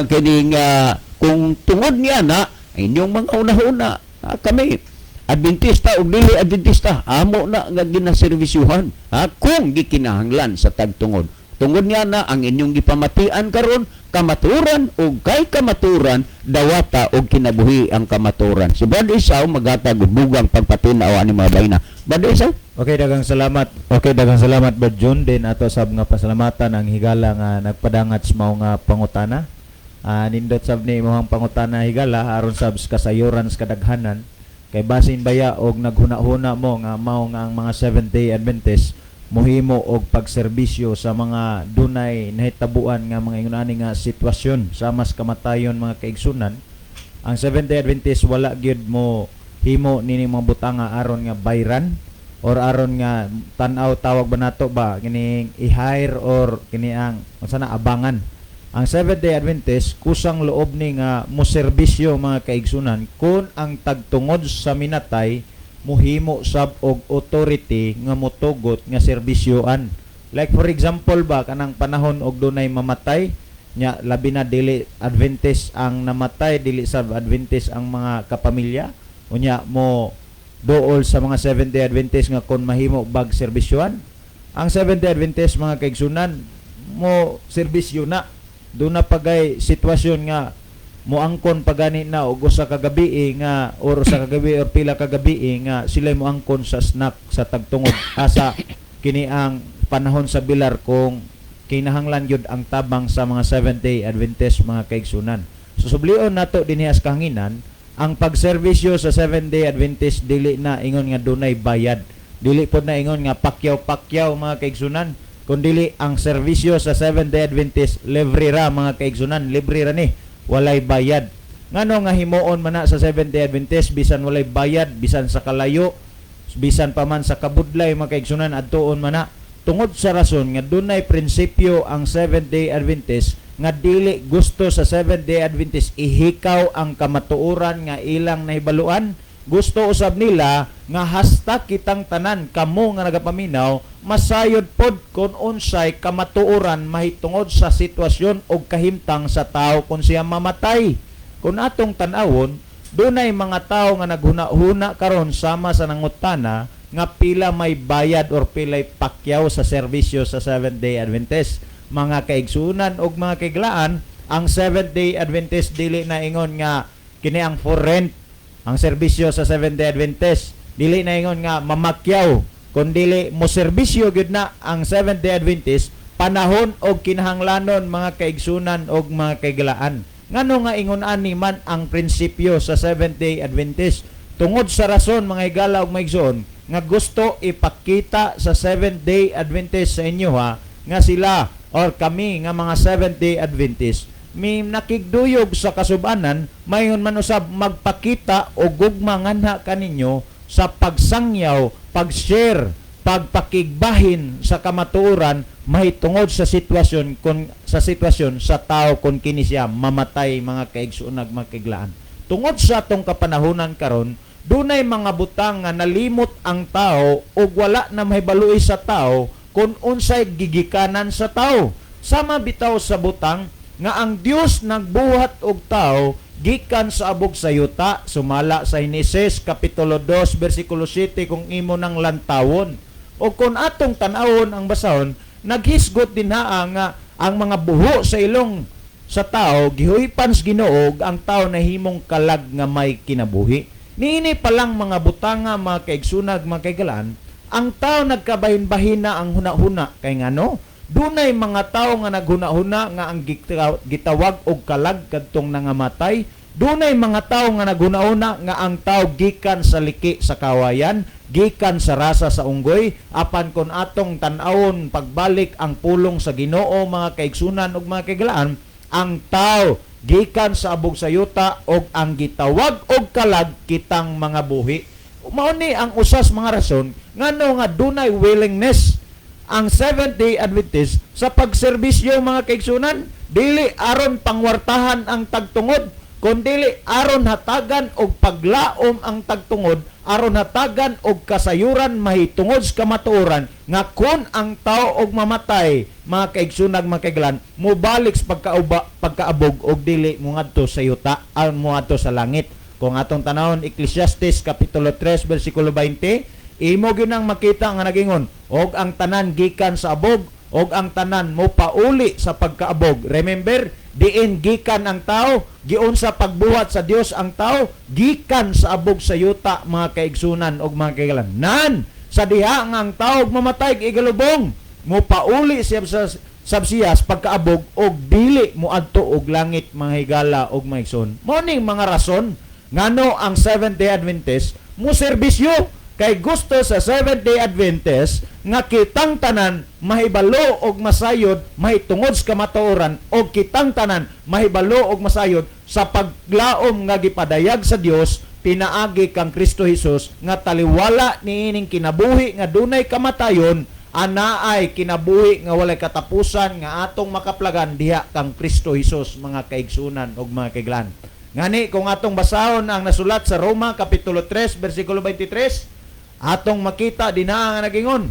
Kining kung tungod niya na inyong mga una-una, kami Adventista o dili Adventista, amo na nga ginaservisyuhan, ha, kung gikinahanglan sa tagtungod. Tungod niya na ang inyong gipamatian karon kamaturan, ug kay kamaturan dawata og kinabuhi ang kamaturan. Si Brother Isaw maghatag og bugang pagpatinaw ani mga bayna. Brother Isaw. Okay, daghang salamat. Okay, daghang salamat, Brad Jun. Din ato sab nga pasalamatan ang higala nga nagpadangat sa mao nga pangutana. Nindot sab ni imong pangutana, higala, aron sab sa kasayuran sa kadaghanan. Kay basin baya og naghuna-huna mo nga mao nga ang mga Seventh Day Adventist mohimo og pagserbisyo sa mga dunay nahitabuan nga mga ingon ani nga sitwasyon sa mas kamatayon, mga kaigsunan. Ang Seventh Day Adventist wala gyud mo himo nini mga butanga aron nga bayran or aron nga tan-aw, tawag ba nato ba kining i-hire or kini ang unsa na, abangan. Ang Seventh Day Adventist kusang loob ni nga mo serbisyo, mga kaigsunan, kung ang tagtungod sa minatay muhimo sab og authority nga motugot nga serbisyoan. Like for example ba, kanang panahon og dunay mamatay nya, labi na dili Adventist ang namatay, dili sab Adventist ang mga kapamilya, unya mo dool sa mga Seventh Day Adventist nga kon mahimo bag serbisyoan. Ang Seventh Day Adventist, mga kaigsunan, mo serbisyo na. Doon na pagay sitwasyon nga moangkon pagani na og usa ka gabi nga or sa kagabi or pila ka gabi nga sila moangkon sa snack sa tagtungod asa kini ang panahon sa bilar kung kinahanglan gyud ang tabang sa mga Seventh Day Adventist, mga kaigsunan. So sublion nato dinhi sa kahanginan, ang pagserbisyo sa Seventh Day Adventist dili na ingon nga dunay bayad. Dili pod na ingon nga pakyaw-pakyaw, mga kaigsunan. Kun dili ang serbisyo sa Seventh Day Adventist libre ra, mga kaigsunan, libre ra ni, walay bayad. Ngano nga himuon man na sa Seventh Day Adventist bisan walay bayad, bisan sa kalayo, bisan pa man sa kabudlay, mga kaigsunan, adtuon man na? Tungod sa rason nga dunay prinsipyo ang Seventh Day Adventist nga dili gusto sa Seventh Day Adventist ihikaw ang kamatuoran nga ilang nahibaluan. Gusto usab nila nga hasta kitang tanan, kamo nga nagapaminaw, masayod pod kung unsay kamatuoran mahitungod sa sitwasyon o kahimtang sa tao kung siya mamatay. Kung atong tan-awon, dunay mga tao nga naghuna-huna karon sama sa nangutana nga pila may bayad or pilay pakyaw sa serbisyo sa Seventh Day Adventist. Mga kaigsunan og mga kaiglaan, ang Seventh Day Adventist dili na ingon nga kini ang for rent ang serbisyo sa Seventh Day Adventist. Dili na ingon nga mamakyaw, kun dili mo serbisyo gyud na ang Seventh Day Adventist panahon og kinahanglanon, mga kaigsunan og mga kaiglaan. Ngano nga ingon ani man ang prinsipyo sa Seventh Day Adventist? Tungod sa rason, mga higala ug mga igsoon, nga gusto ipakita sa Seventh Day Adventist sa inyo, ha, nga sila or kami nga mga Seventh Day Adventist mi nakigduyog sa kasubanan, mayon man usab magpakita og gugma nganha kaninyo sa pagsangyaw, pag-share, pagpakigbahin sa kamatuoran mahitungod sa sitwasyon kon sa sitwasyon sa tao kung kini siya mamatay, mga kaigsuonag, mga kaiglaan. Tungod sa atong kapanahonan karon, dunay mga butang nga nalimot ang tao ug wala na mahibaluoy sa tao kung unsay gigikanan sa tao. Sama bitaw sa butang nga ang Dios nagbuhat og tao gikan sa abog sa yuta, sumala sa Henesis kapitulo 2 bersikulo 7 kung imo nang lantawon. O kung atong tan-awon ang basahon, naghisgot din haa nga ang mga buho sa ilong sa tao gihuypan sa Ginoo, ang tao nahimong kalag nga may kinabuhi. Niini pa lang mga butanga, mga kaigsunan, mga kaigalaan, ang tao nagkabahin-bahin na ang huna-huna. Kay ngano? Dunay mga tao nga naghuna-huna nga ang gitawag og kalag kadtong nangamatay. Dunay mga tao nga naghuna-huna nga ang tao gikan sa liki sa kawayan, gikan sa rasa sa unggoy. Apan kon atong tan-awon pagbalik ang pulong sa Ginoo, mga kaigsunan ug mga kaigalaan, ang tao gikan sa abog sa yuta og ang gitawag og kalag kitang mga buhi. Mao ni ang usas mga rason ngano nga dunay willingness ang Seventh-day Adventist sa pagserbisyo, mga kaigsunan, dili aron pangwartahan ang tagtungod, kundili aron hatagan og paglaom ang tagtungod, aron hatagan og kasayuran mahitungod sa kamatuoran nga kun ang tao og mamatay, mga kaigsunag, mga kaiglan, mobalik sa pagkaabog og dili mongadto sa yuta, aron moadto sa langit. Kung atong tanawon Ecclesiastes kapitulo 3 bersikulo 20, imo gyud nang makita nga nagingon og ang tanan gikan sa abog og ang tanan mo pauli sa pagkaabog. Remember, diin gikan ang tao, giunsa pagbuhat sa Dios ang tao, gikan sa abog sa yuta, mga kaigsunan og mga kaigalan. Nan sa diha nga ang tao og mamatay igalubong, mo pauli siya sa sabsiyas pagkaabog og dili moadto og langit, mga higala og mga igsoon. Mao ning mga rason ngano ang Seventh-day Adventist mo serbisyo, kay gusto sa Seventh-day Adventist nga kitang tanan mahibalo og masayod mahitungod sa kamatuoran og kitang tanan mahibalo og masayod sa paglaom nga gipadayag sa Dios pinaagi kang Kristo Jesus, nga taliwala niining kinabuhi nga dunay kamatayon, anaay kinabuhi nga walay katapusan nga atong makaplagan diha kang Kristo Jesus, mga kaigsunan ug mga kaiglan. Ngani kung atong basahon ang nasulat sa Roma kapitulo 3 bersikulo 23, atong makita dinha nga nagingon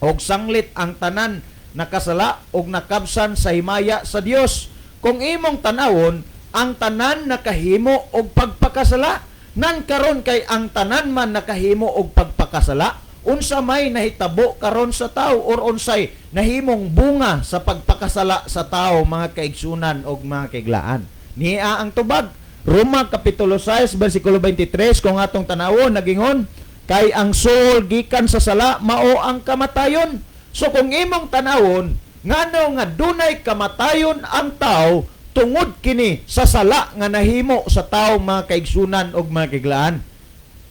og sanglit ang tanan nakasala og nakabsan sa himaya sa Dios. Kung imong tanawon, ang tanan nakahimo og pagpakasala. Nan karon kay ang tanan man nakahimo og pagpakasala, unsa may nahitabo karon sa tao or unsay nahimong bunga sa pagpakasala sa tao, mga kaigsunan og mga kaiglaan? Niya ang tubag. Roma kapitulo 6 bersikulo 23, kung atong tanawon, nagingon kay ang suol gikan sa sala mao ang kamatayon. So kung imong tanawon, ngano nga dunay kamatayon ang tao, tungod kini sa sala nga nahimo sa tao, mga kaigsunan og mga kaiglaan.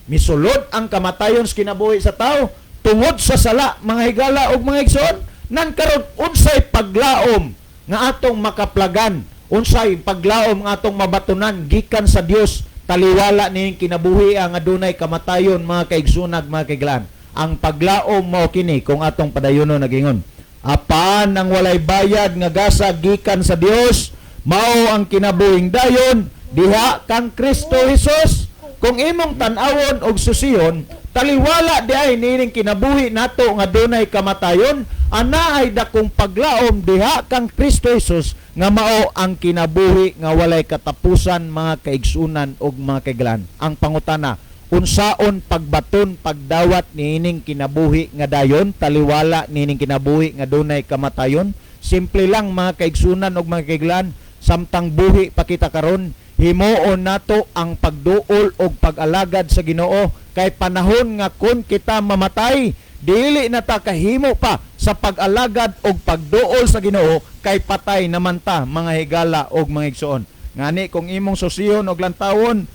Misulod ang kamatayon sa kinabuhi sa tao tungod sa sala, mga higala og mga igsoon. Nan karon unsay paglaom nga atong makaplagan, unsay paglaom nga atong mabatunan gikan sa Dios taliwala ning kinabuhi ang adunay kamatayon, mga kaigsunag, mga kaiglaan? Ang paglaom mao kini, kung atong padayono, nagingon apan ang walay bayad nga gasa gikan sa Dios mao ang kinabuhing dayon diha kang Kristo Jesus. Kung imong tan-awon og susiyon, taliwala di ay nining kinabuhi nato nga dunay kamatayon, ana ay dakong paglaom diha kang Kristo Jesus nga mao ang kinabuhi nga walay katapusan, mga kaigsunan og mga kaiglan. Ang pangutana, unsaon pagbaton, pagdawat niining kinabuhi nga dayon taliwala niining kinabuhi nga dunay kamatayon? Simple lang, mga kaigsunan og mga kaiglan, samtang buhi pa kita karon, himuon nato ang pagduol og pag-alagad sa Ginoo, kay panahon nga kun kita mamatay, dili na ta kahimo pa sa pag-alagad og pagduol sa Ginoo, kay patay naman ta, mga higala og mga igsoon. Ngani kung imong susiyon og lantawon,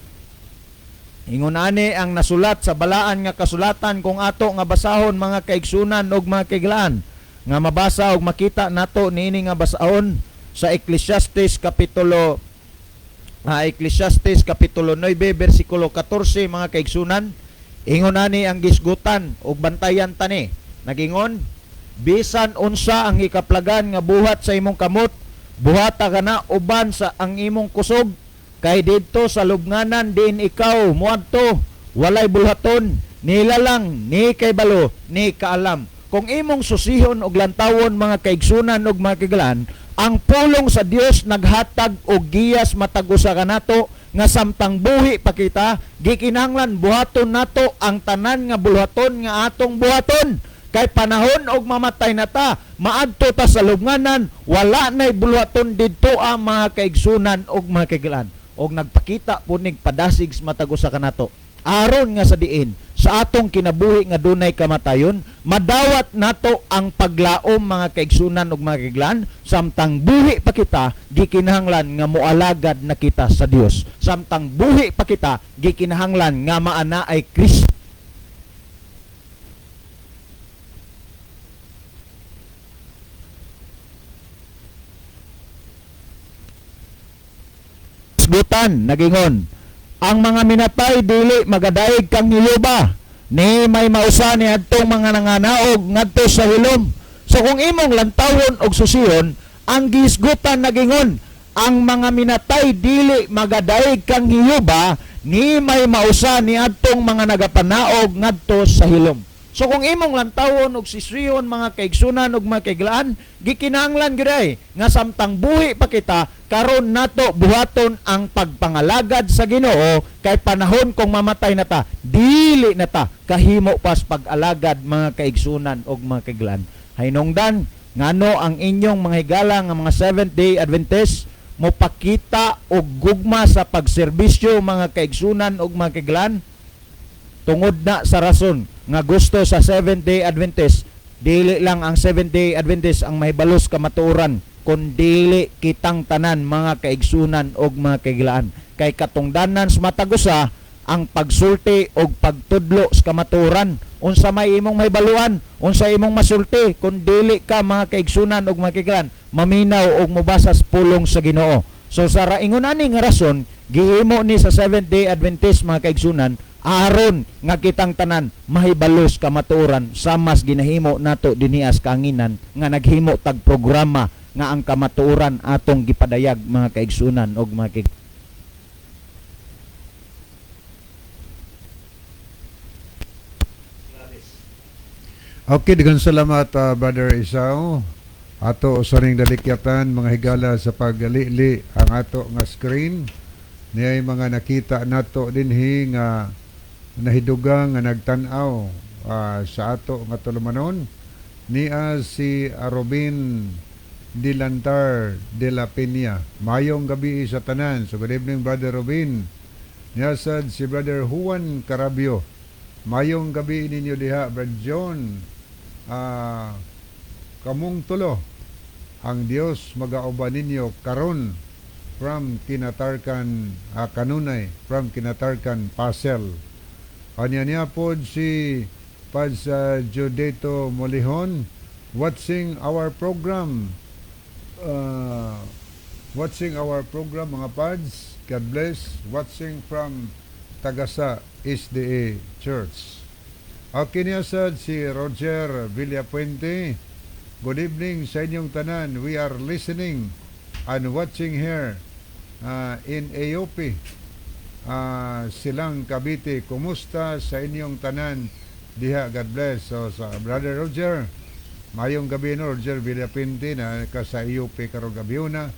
ingon ani ang nasulat sa balaan nga kasulatan, kung ato nga basahon, mga kaigsunan og mga kaiglaan, nga mabasa og makita nato niini nga basahon sa Ecclesiastes kapitulo 9 bersikulo 14, mga kaigsunan, ingon ani ang gisgutan og bantayan tani. Nagingon, bisan unsa ang ikaplagan nga buhat sa imong kamot, buhata kana uban sa ang imong kusog, kay didto sa lubnganan diin ikaw moadto, walay bulhaton nila lang ni kay balo ni kaalam. Kung imong susihon og lantawon, mga kaigsunan og mga kaiglaan, ang pulong sa Dios naghatag og giyas matag usa kanato nga samtang buhi pa kita, gikinahanglan buhaton nato ang tanan nga bulhaton nga atong buhaton, kay panahon og mamatay na ta, maadto ta sa lubnganan, wala nay bulhaton didto ang mga kaigsunan og mga kaiglaan. Og nagpakita po nig padasig sa matag usa kanato. Aron nga sa diin sa atong kinabuhi nga dunay kamatayon, madawat nato ang paglaom, mga kaigsunan ug mga kaiglaan, samtang buhi pa kita, gikinahanglan nga moalagad na kita sa Dios. Samtang buhi pa kita, gikinahanglan nga maana ay Kristo. Gutan nagingon, ang mga minatay dili magadaig kang Jehova, ni may mausa ni adtong mga nanganaog ngadto sa hilom. So kung imong lantawon og susiyon, ang gisgutan nagingon, ang mga minatay dili magadaig kang Jehova, ni may mausa ni adtong mga nagapanaog ngadto sa hilom. So kung imong lantawon og sisiyon, mga kaigsunan ug mga kaiglaan, gikinahanglan gyud ay nga samtang buhi pa kita karon nato buhaton ang pagpangalagad sa Ginoo, kay panahon kung mamatay na ta, dili na ta kahimo pas pag-alagad, mga kaigsunan ug mga kaiglaan. Hinungdan ngano ang inyong mga higala nga mga Seventh Day Adventist mopakita og gugma sa pagserbisyo, mga kaigsunan ug mga kaiglaan, tungod na sa rason nga gusto sa Seventh Day Adventist, dili lang ang Seventh Day Adventist ang mahibalos kamatuoran, kun dili kitang tanan, mga kaigsunan og mga kaiglaan, kay katungdanan sa matag usa ang pagsulti og pagtudlo sa kamatuoran. Unsa may imong mahibaluan, unsa imong masulti kun dili ka, mga kaigsunan og mga kaiglaan, maminaw og mobasa sa pulong sa Ginoo? So sa raingon ani nga rason, gihimo ni sa Seventh Day Adventist, mga kaigsunan, aron nga kitang tanan mahibalos kamatuoran, sa mas ginahimo nato dinhi sa kaanginan nga naghimo tag programa nga ang kamatuoran atong gipadayag, mga kaigsunan og mga kaig. Okay, daghang salamat, Brother Isao. Ato sa ring dalikyatan, mga higala, sa paglili ang ato nga screen. Niay mga nakita nato dinhi nga nahidugang nga nagtan-aw sa ato nga tulumanon. Nia si Arobin Dilantar de la Peña. Mayong gabi sa tanan. So good evening, Brother Robin. Niya sad si Brother Juan Carabio. Mayong gabi ninyo diha, Brother John. Kamong tulo, ang Dios magauban ninyo karon from Kinatarkan, kanunay from Kinatarkan, Pasel. Anya niya pod si Pads Judeto Molihon, watching our program. Watching our program, mga pads. God bless. Watching from Tagasa SDA Church. Okay niya sad si Roger Villapuente. Good evening sa inyong tanan. We are listening and watching here in AOP, Silang, Cavite. Kumusta sa inyong tanan diha? God bless. So, sa Brother Roger, mayong gabi, no, Roger Villapuente na ka sa AOP karong gabi na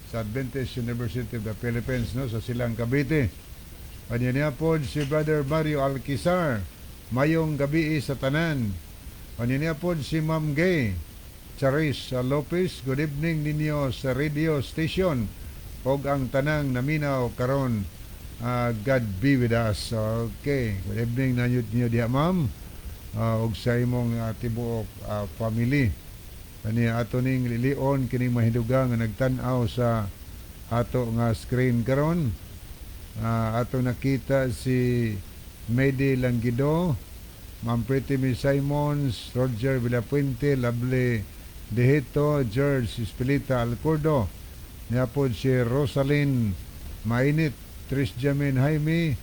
sa Adventist University of the Philippines, no, sa Silang, Cavite. Kanya niya po si Brother Mario Alquizar. Mayong gabi sa tanan. Kanya niya po si Ma'am Gay Charis Lopez. Good evening ninyo sa radio station og ang tanang naminaw karon. God be with us. Okay. Good evening na ninyo diha, ma'am. Og sa imong tibuok family. Kani ato ning lilion kining mahidugang nga nagtan-aw sa ato nga screen karon. Ato nakita si Medi Langgido, Ma'am Pretty Miss Simons, Roger Villapuente, Lovely Dehito, George Espelita Alcordo, niya po si Rosalyn Mainit, Tris Jamin Jaime,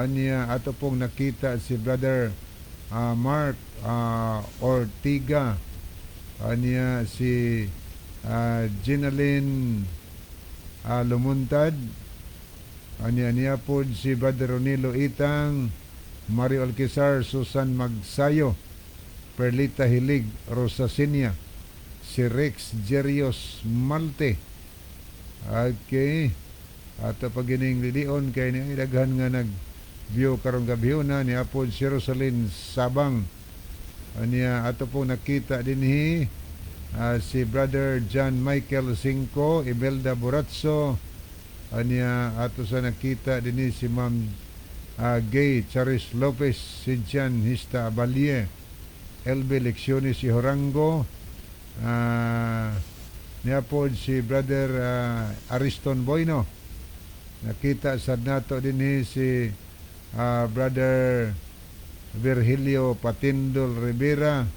anya ato pong nakita si Brother Mark Ortiga, anya si Ginalyn Lumuntad, anya niya po si Brother Ronilo Itang, Mario Alquizar, Susan Magsayo, Perlita Hilig, Rosa Sinia, si Rex Jerios Malte. Okay. Ato pagining lilion kay ni daghan nga nag view karong gabi na ni apod si Rosalyn Sabang. Anya ato po nakita dinhi si Brother John Michael Cinco, Imelda Buratso. Anya ato sa nakita dinhi si Ma'am Gay Charis Lopez, Sidjan Hista Abalie, LB Lecciones si Horango, niya pod si Brother Ariston Boyno. Nakita sad nato dinhi si Brother Virgilio Patindol Rivera,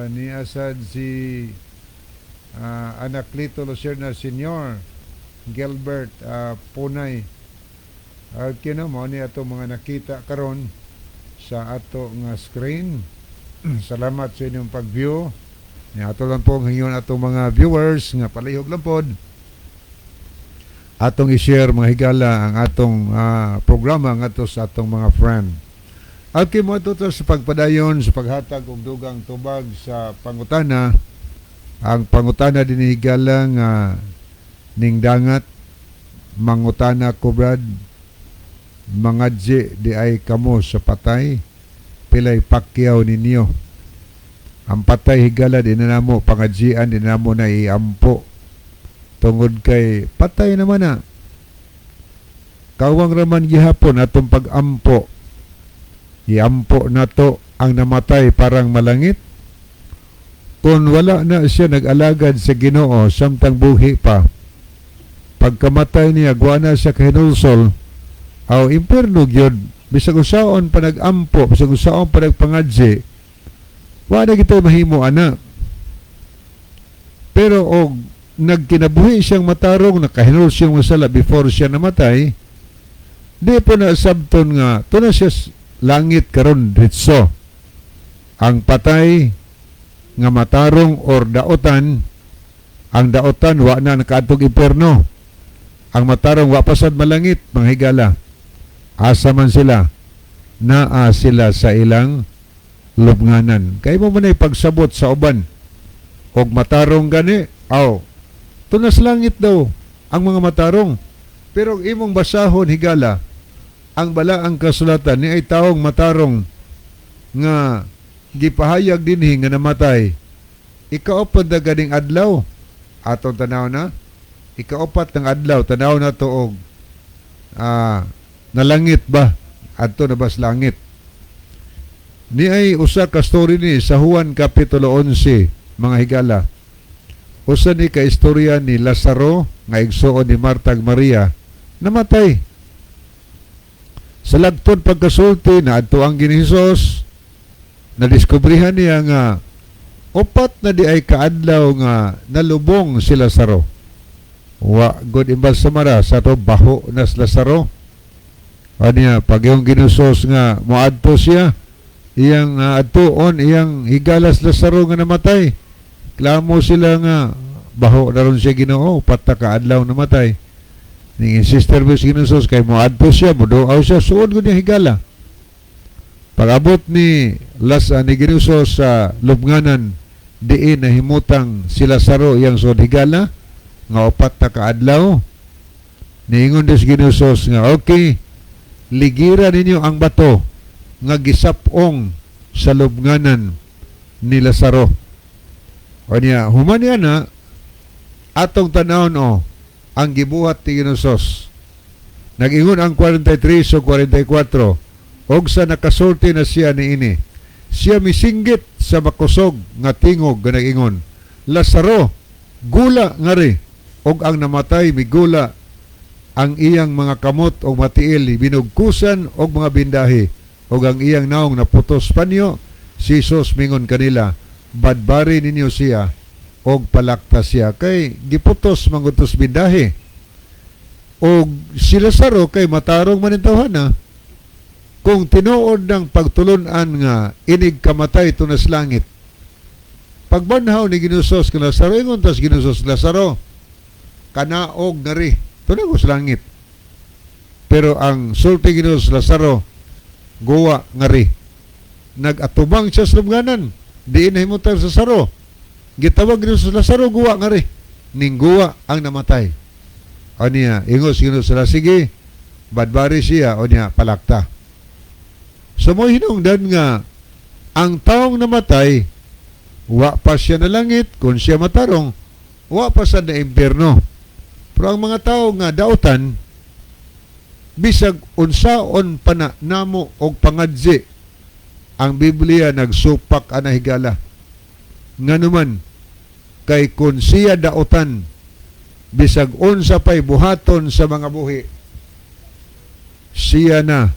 niya sad si Anaclito Lucerna Senior, Gilbert Punay. Kino mo ni ato mga nakita karon sa ato nga screen. Salamat sa inyong pag-view. Ni ato lang po ngayon atong mga viewers nga palihog lang pod atong i-share, mga higala, ang atong programa ngadto sa atong mga friend. Okay, mo ato sa pagpadayon sa paghatag og dugang tubag sa pangutana. Ang pangutana din, higala, nga ning dangat, mangutana ko, Brad, mangadji diay kamo sa patay, pilay pakyaw ninyo? Ang patay, higala, di na namo pangadjian, di na namo na iampo tungod kay patay naman na. Kawang raman gihapon atong pag-ampo. Iampo nato ang namatay parang malangit. Kung wala na siya nag-alagad sa Ginoo samtang buhi pa, pagkamatay niya, guwa na siya kahinulsol, aw impierno gyud. Bisag usaon pa nag-ampo, bisag usaon pa nagpangadji, wa na kita mahimo ana. Pero og nagkinabuhi siyang matarong, nakahinulsol siyang masala before siya namatay, di po na sabton nga to na siya langit karon ditso. Ang patay nga matarong or daotan, ang daotan wa na nakaadtog impierno. Ang matarong wa pasad malangit, mga higala. Asa man sila? Naa sila sa ilang lubnganan. Kay mo man ay pagsabot sa uban. Og matarong gani, aw, tunas langit daw ang mga matarong. Pero ang imong basahon, higala, ang balaang kasulatan ni ay taong matarong nga gipahayag dinhi nga namatay. Ikaupat na ganing adlaw. Atong tanaw na. Ikaupat ng adlaw, tanaw na to og nalangit ba? Adto na ba sa langit? Ni ay usa ka story ni sa Juan Kapitulo 11, mga higala. Usa ni ka istorya ni Lazaro nga igsuon ni Marta ug Maria, namatay. Sa lagtod pagkasulti na adto ang ni Jesus, nadiskubrihan niya nga 4 na di ay kaadlaw nga nalubong si Lazaro. Wa god imbalsamara sa to, baho na si Lazaro. Aniya pag yung ginusos nga moadto siya, iyang adtuon iyang higalas Lazaro nga namatay. Klamo sila nga baho na ron siya, Ginoo, 4 na kaadlaw namatay. Ning insister mo si Ginusos kay moadto siya, moduaw siya, suod gud niya, higala. Pag-abot ni Las ni Ginusos sa lubnganan diin nahimutang si Lazaro iyang suod, higala, nga 4 na kaadlaw, niingon des Ginusos nga, "Okay, ligira ninyo ang bato nga gisap-ong sa lubnganan ni Lazaro." O niya, human niya na, atong tanawon o, ang gibuhat ni Ginusos. Nag-ingon ang 43 o 44, og sa nakasulti na siya niini, siya misinggit sa makusog nga tingog nga nag-ingon, "Lazaro, gula ngari." Og ang namatay migula, ang iyang mga kamot o matiil binugkusan og mga bindahi og ang iyang naong naputos panyo. Si Jesus mingon kanila, "Badbari ninyo siya og palakta siya," kay giputos mangutos bindahi. Og si Lazaro kay matarong man na. Kung tinuod ng pagtulunan nga inig kamatay tunas langit, pagbanhaw ni Ginusos kang Lazaro, ingon tas Ginusos, "Lazaro, kanaog ngari, tunag sa langit." Pero ang sulti Ginusos, "Lazaro, guwa ngari." Nag-atubang siya sa lubnganan diin nahimutang sa Lazaro. Gitawag Ginusos, "Lazaro, guwa ngari." Ningguwa ang namatay. O niya, ingos Ginusos, "Sige, badbari siya." O niya, palakta. So mo hinungdan nga ang taong namatay, wa pa siya na langit kung siya matarong, wa pa sa na impyerno. Pero ang mga tao nga dautan, Bisag unsaon pa na namo og pangadzi, ang Biblia nagsupak ana, higala. Nganuman kay kun siya daotan, bisag unsa pay buhaton sa mga buhi, siya na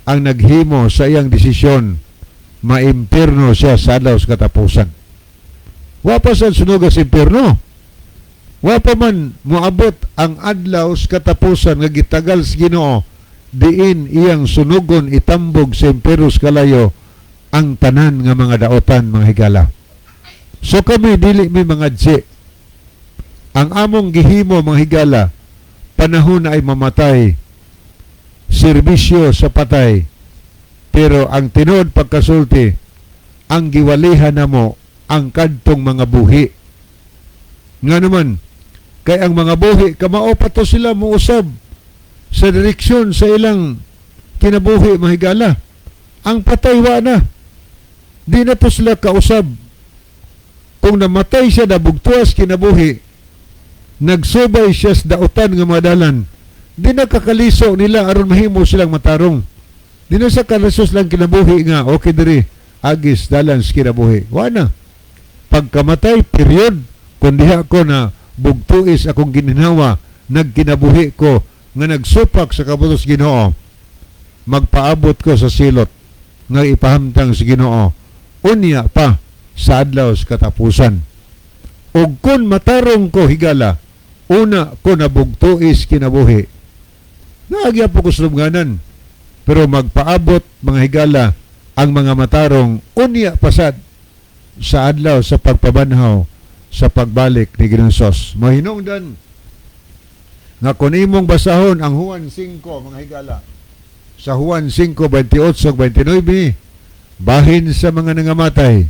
ang naghimo sa iyang desisyon, maimpirno siya sa adlaw sa katapusan. Wa pa sa sunog sa impirno. Wa pa man moabot ang adlaw sa katapusan nga gitagal sa Ginoo diin iyang sunugon, itambog sa impirno sa kalayo ang tanan nga mga daotan, mga higala. So kami dili mi mga dye. Ang among gihimo, mga higala, panahon na ay mamatay, serbisyo sa patay. Pero ang tinuod pagkasulti, ang giwalihan namo ang kadtong mga buhi. Nga naman, kay ang mga buhi, kamao pa to sila muusab sa direksyon sa ilang kinabuhi, mga higala. Ang patay, wa na. Di na to sila kausab. Kung namatay siya na bugtuas kinabuhi, nagsubay siya sa dautan nga mga dalan, di na kakaliso nila aron mahimo silang matarong. Di na sa kalasos lang kinabuhi nga, okay diri, agis dalan sa kinabuhi. Wa na. Pagkamatay, period, kung diha ko na bugtuis akong gininhawa, nagkinabuhi ko, nga nagsupak sa kabutos Ginoo, magpaabot ko sa silot nga ipahamtang sa Ginoo unya pa sa adlaw sa katapusan. Ug kun matarong ko, higala, una ko nabugtuis kinabuhi, naagya po ko sa lubnganan. Pero magpaabot, mga higala, ang mga matarong unya pasad sa adlaw sa pagpabanhaw sa pagbalik ni Ginoong Hesus. Mahinungdan nga kung imong basahon ang Juan 5, mga higala, sa Juan 5:28 29, bahin sa mga nangamatay,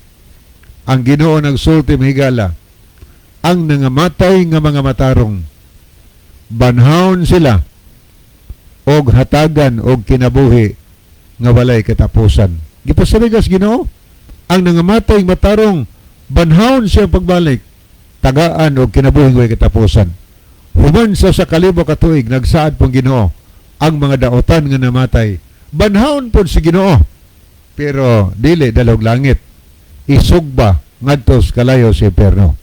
ang Ginoo nagsulti, mga higala, ang nangamatay nga mga matarong, banhawon sila og hatagan og kinabuhi nga walay katapusan. Gipasarigas Ginoo, ang nangamatay matarong, banhawon siya pagbalik, tagaan og kinabuhi nga walay katapusan. Human sa 1000 ka tuig, nagsaad pong Ginoo, ang mga daotan nga namatay, banhawon pod si Ginoo, pero dili dalog langit, isugba ngadto sa kalayo sa impierno.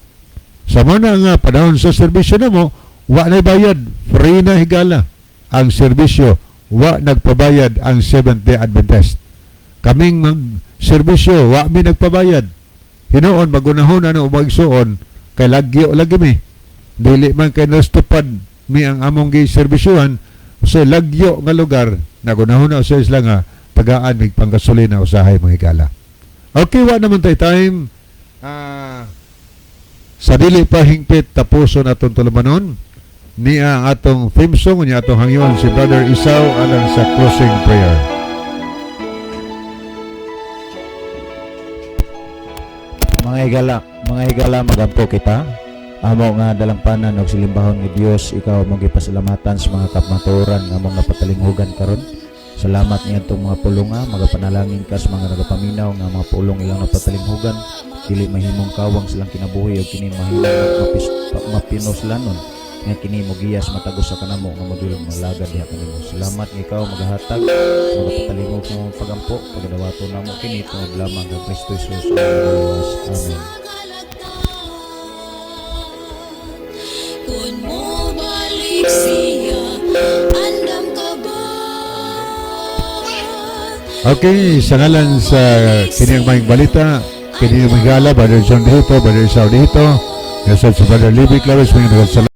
Sa mao na nga panahon sa serbisyo namo, wa na bayad, free na, higala, ang serbisyo. Wa nagpabayad ang Seventh Day Adventist. Kaming mag serbisyo, wa mi nagpabayad. Hinuon magunahon ano magsuon kay lagyo lagi mi. Dili man kay nastupad mi ang among giserbisyuhan sa lagyo nga lugar, nagunahon na sa isla nga tagaan mig panggasolina usahay, mga higala. Okay, wa naman tay time. Sa dili pa hingpit, tapuson atong tulumanon niya ang atong theme song, niya atong hangyon si Brother Isaw alang sa closing prayer. Mga higala, mga higala, magampo kita. Amo nga dalampanan og silimbahon ni Dios, ikaw among gipasalamatan sa mga kamatuoran nga among napatalinghugan karon. Salamat niadtong mga pulong nga magapanalangin ka sa mga nagapaminaw nga mga pulong ilang napatalinghugan dili mahimong kawang silang kinabuhi ug kini mahimong mapinoslanon nga kini mogiyas matagos sa kanamo nga magilong malagad diha kanimo. Salamat nga ikaw magahatag, magapatalingog sa mga pagampo. Pagadawato namo kini tungod lamang kang Kristo Jesus ang Diyos. Amen. Kung mobalik siya, andam ka ba? Okay, sa ngalan sa kiniyang maayong balita, kini mga higala, Brother John dito, Brother Isaw dito, sa Brother Libby Claves, mga.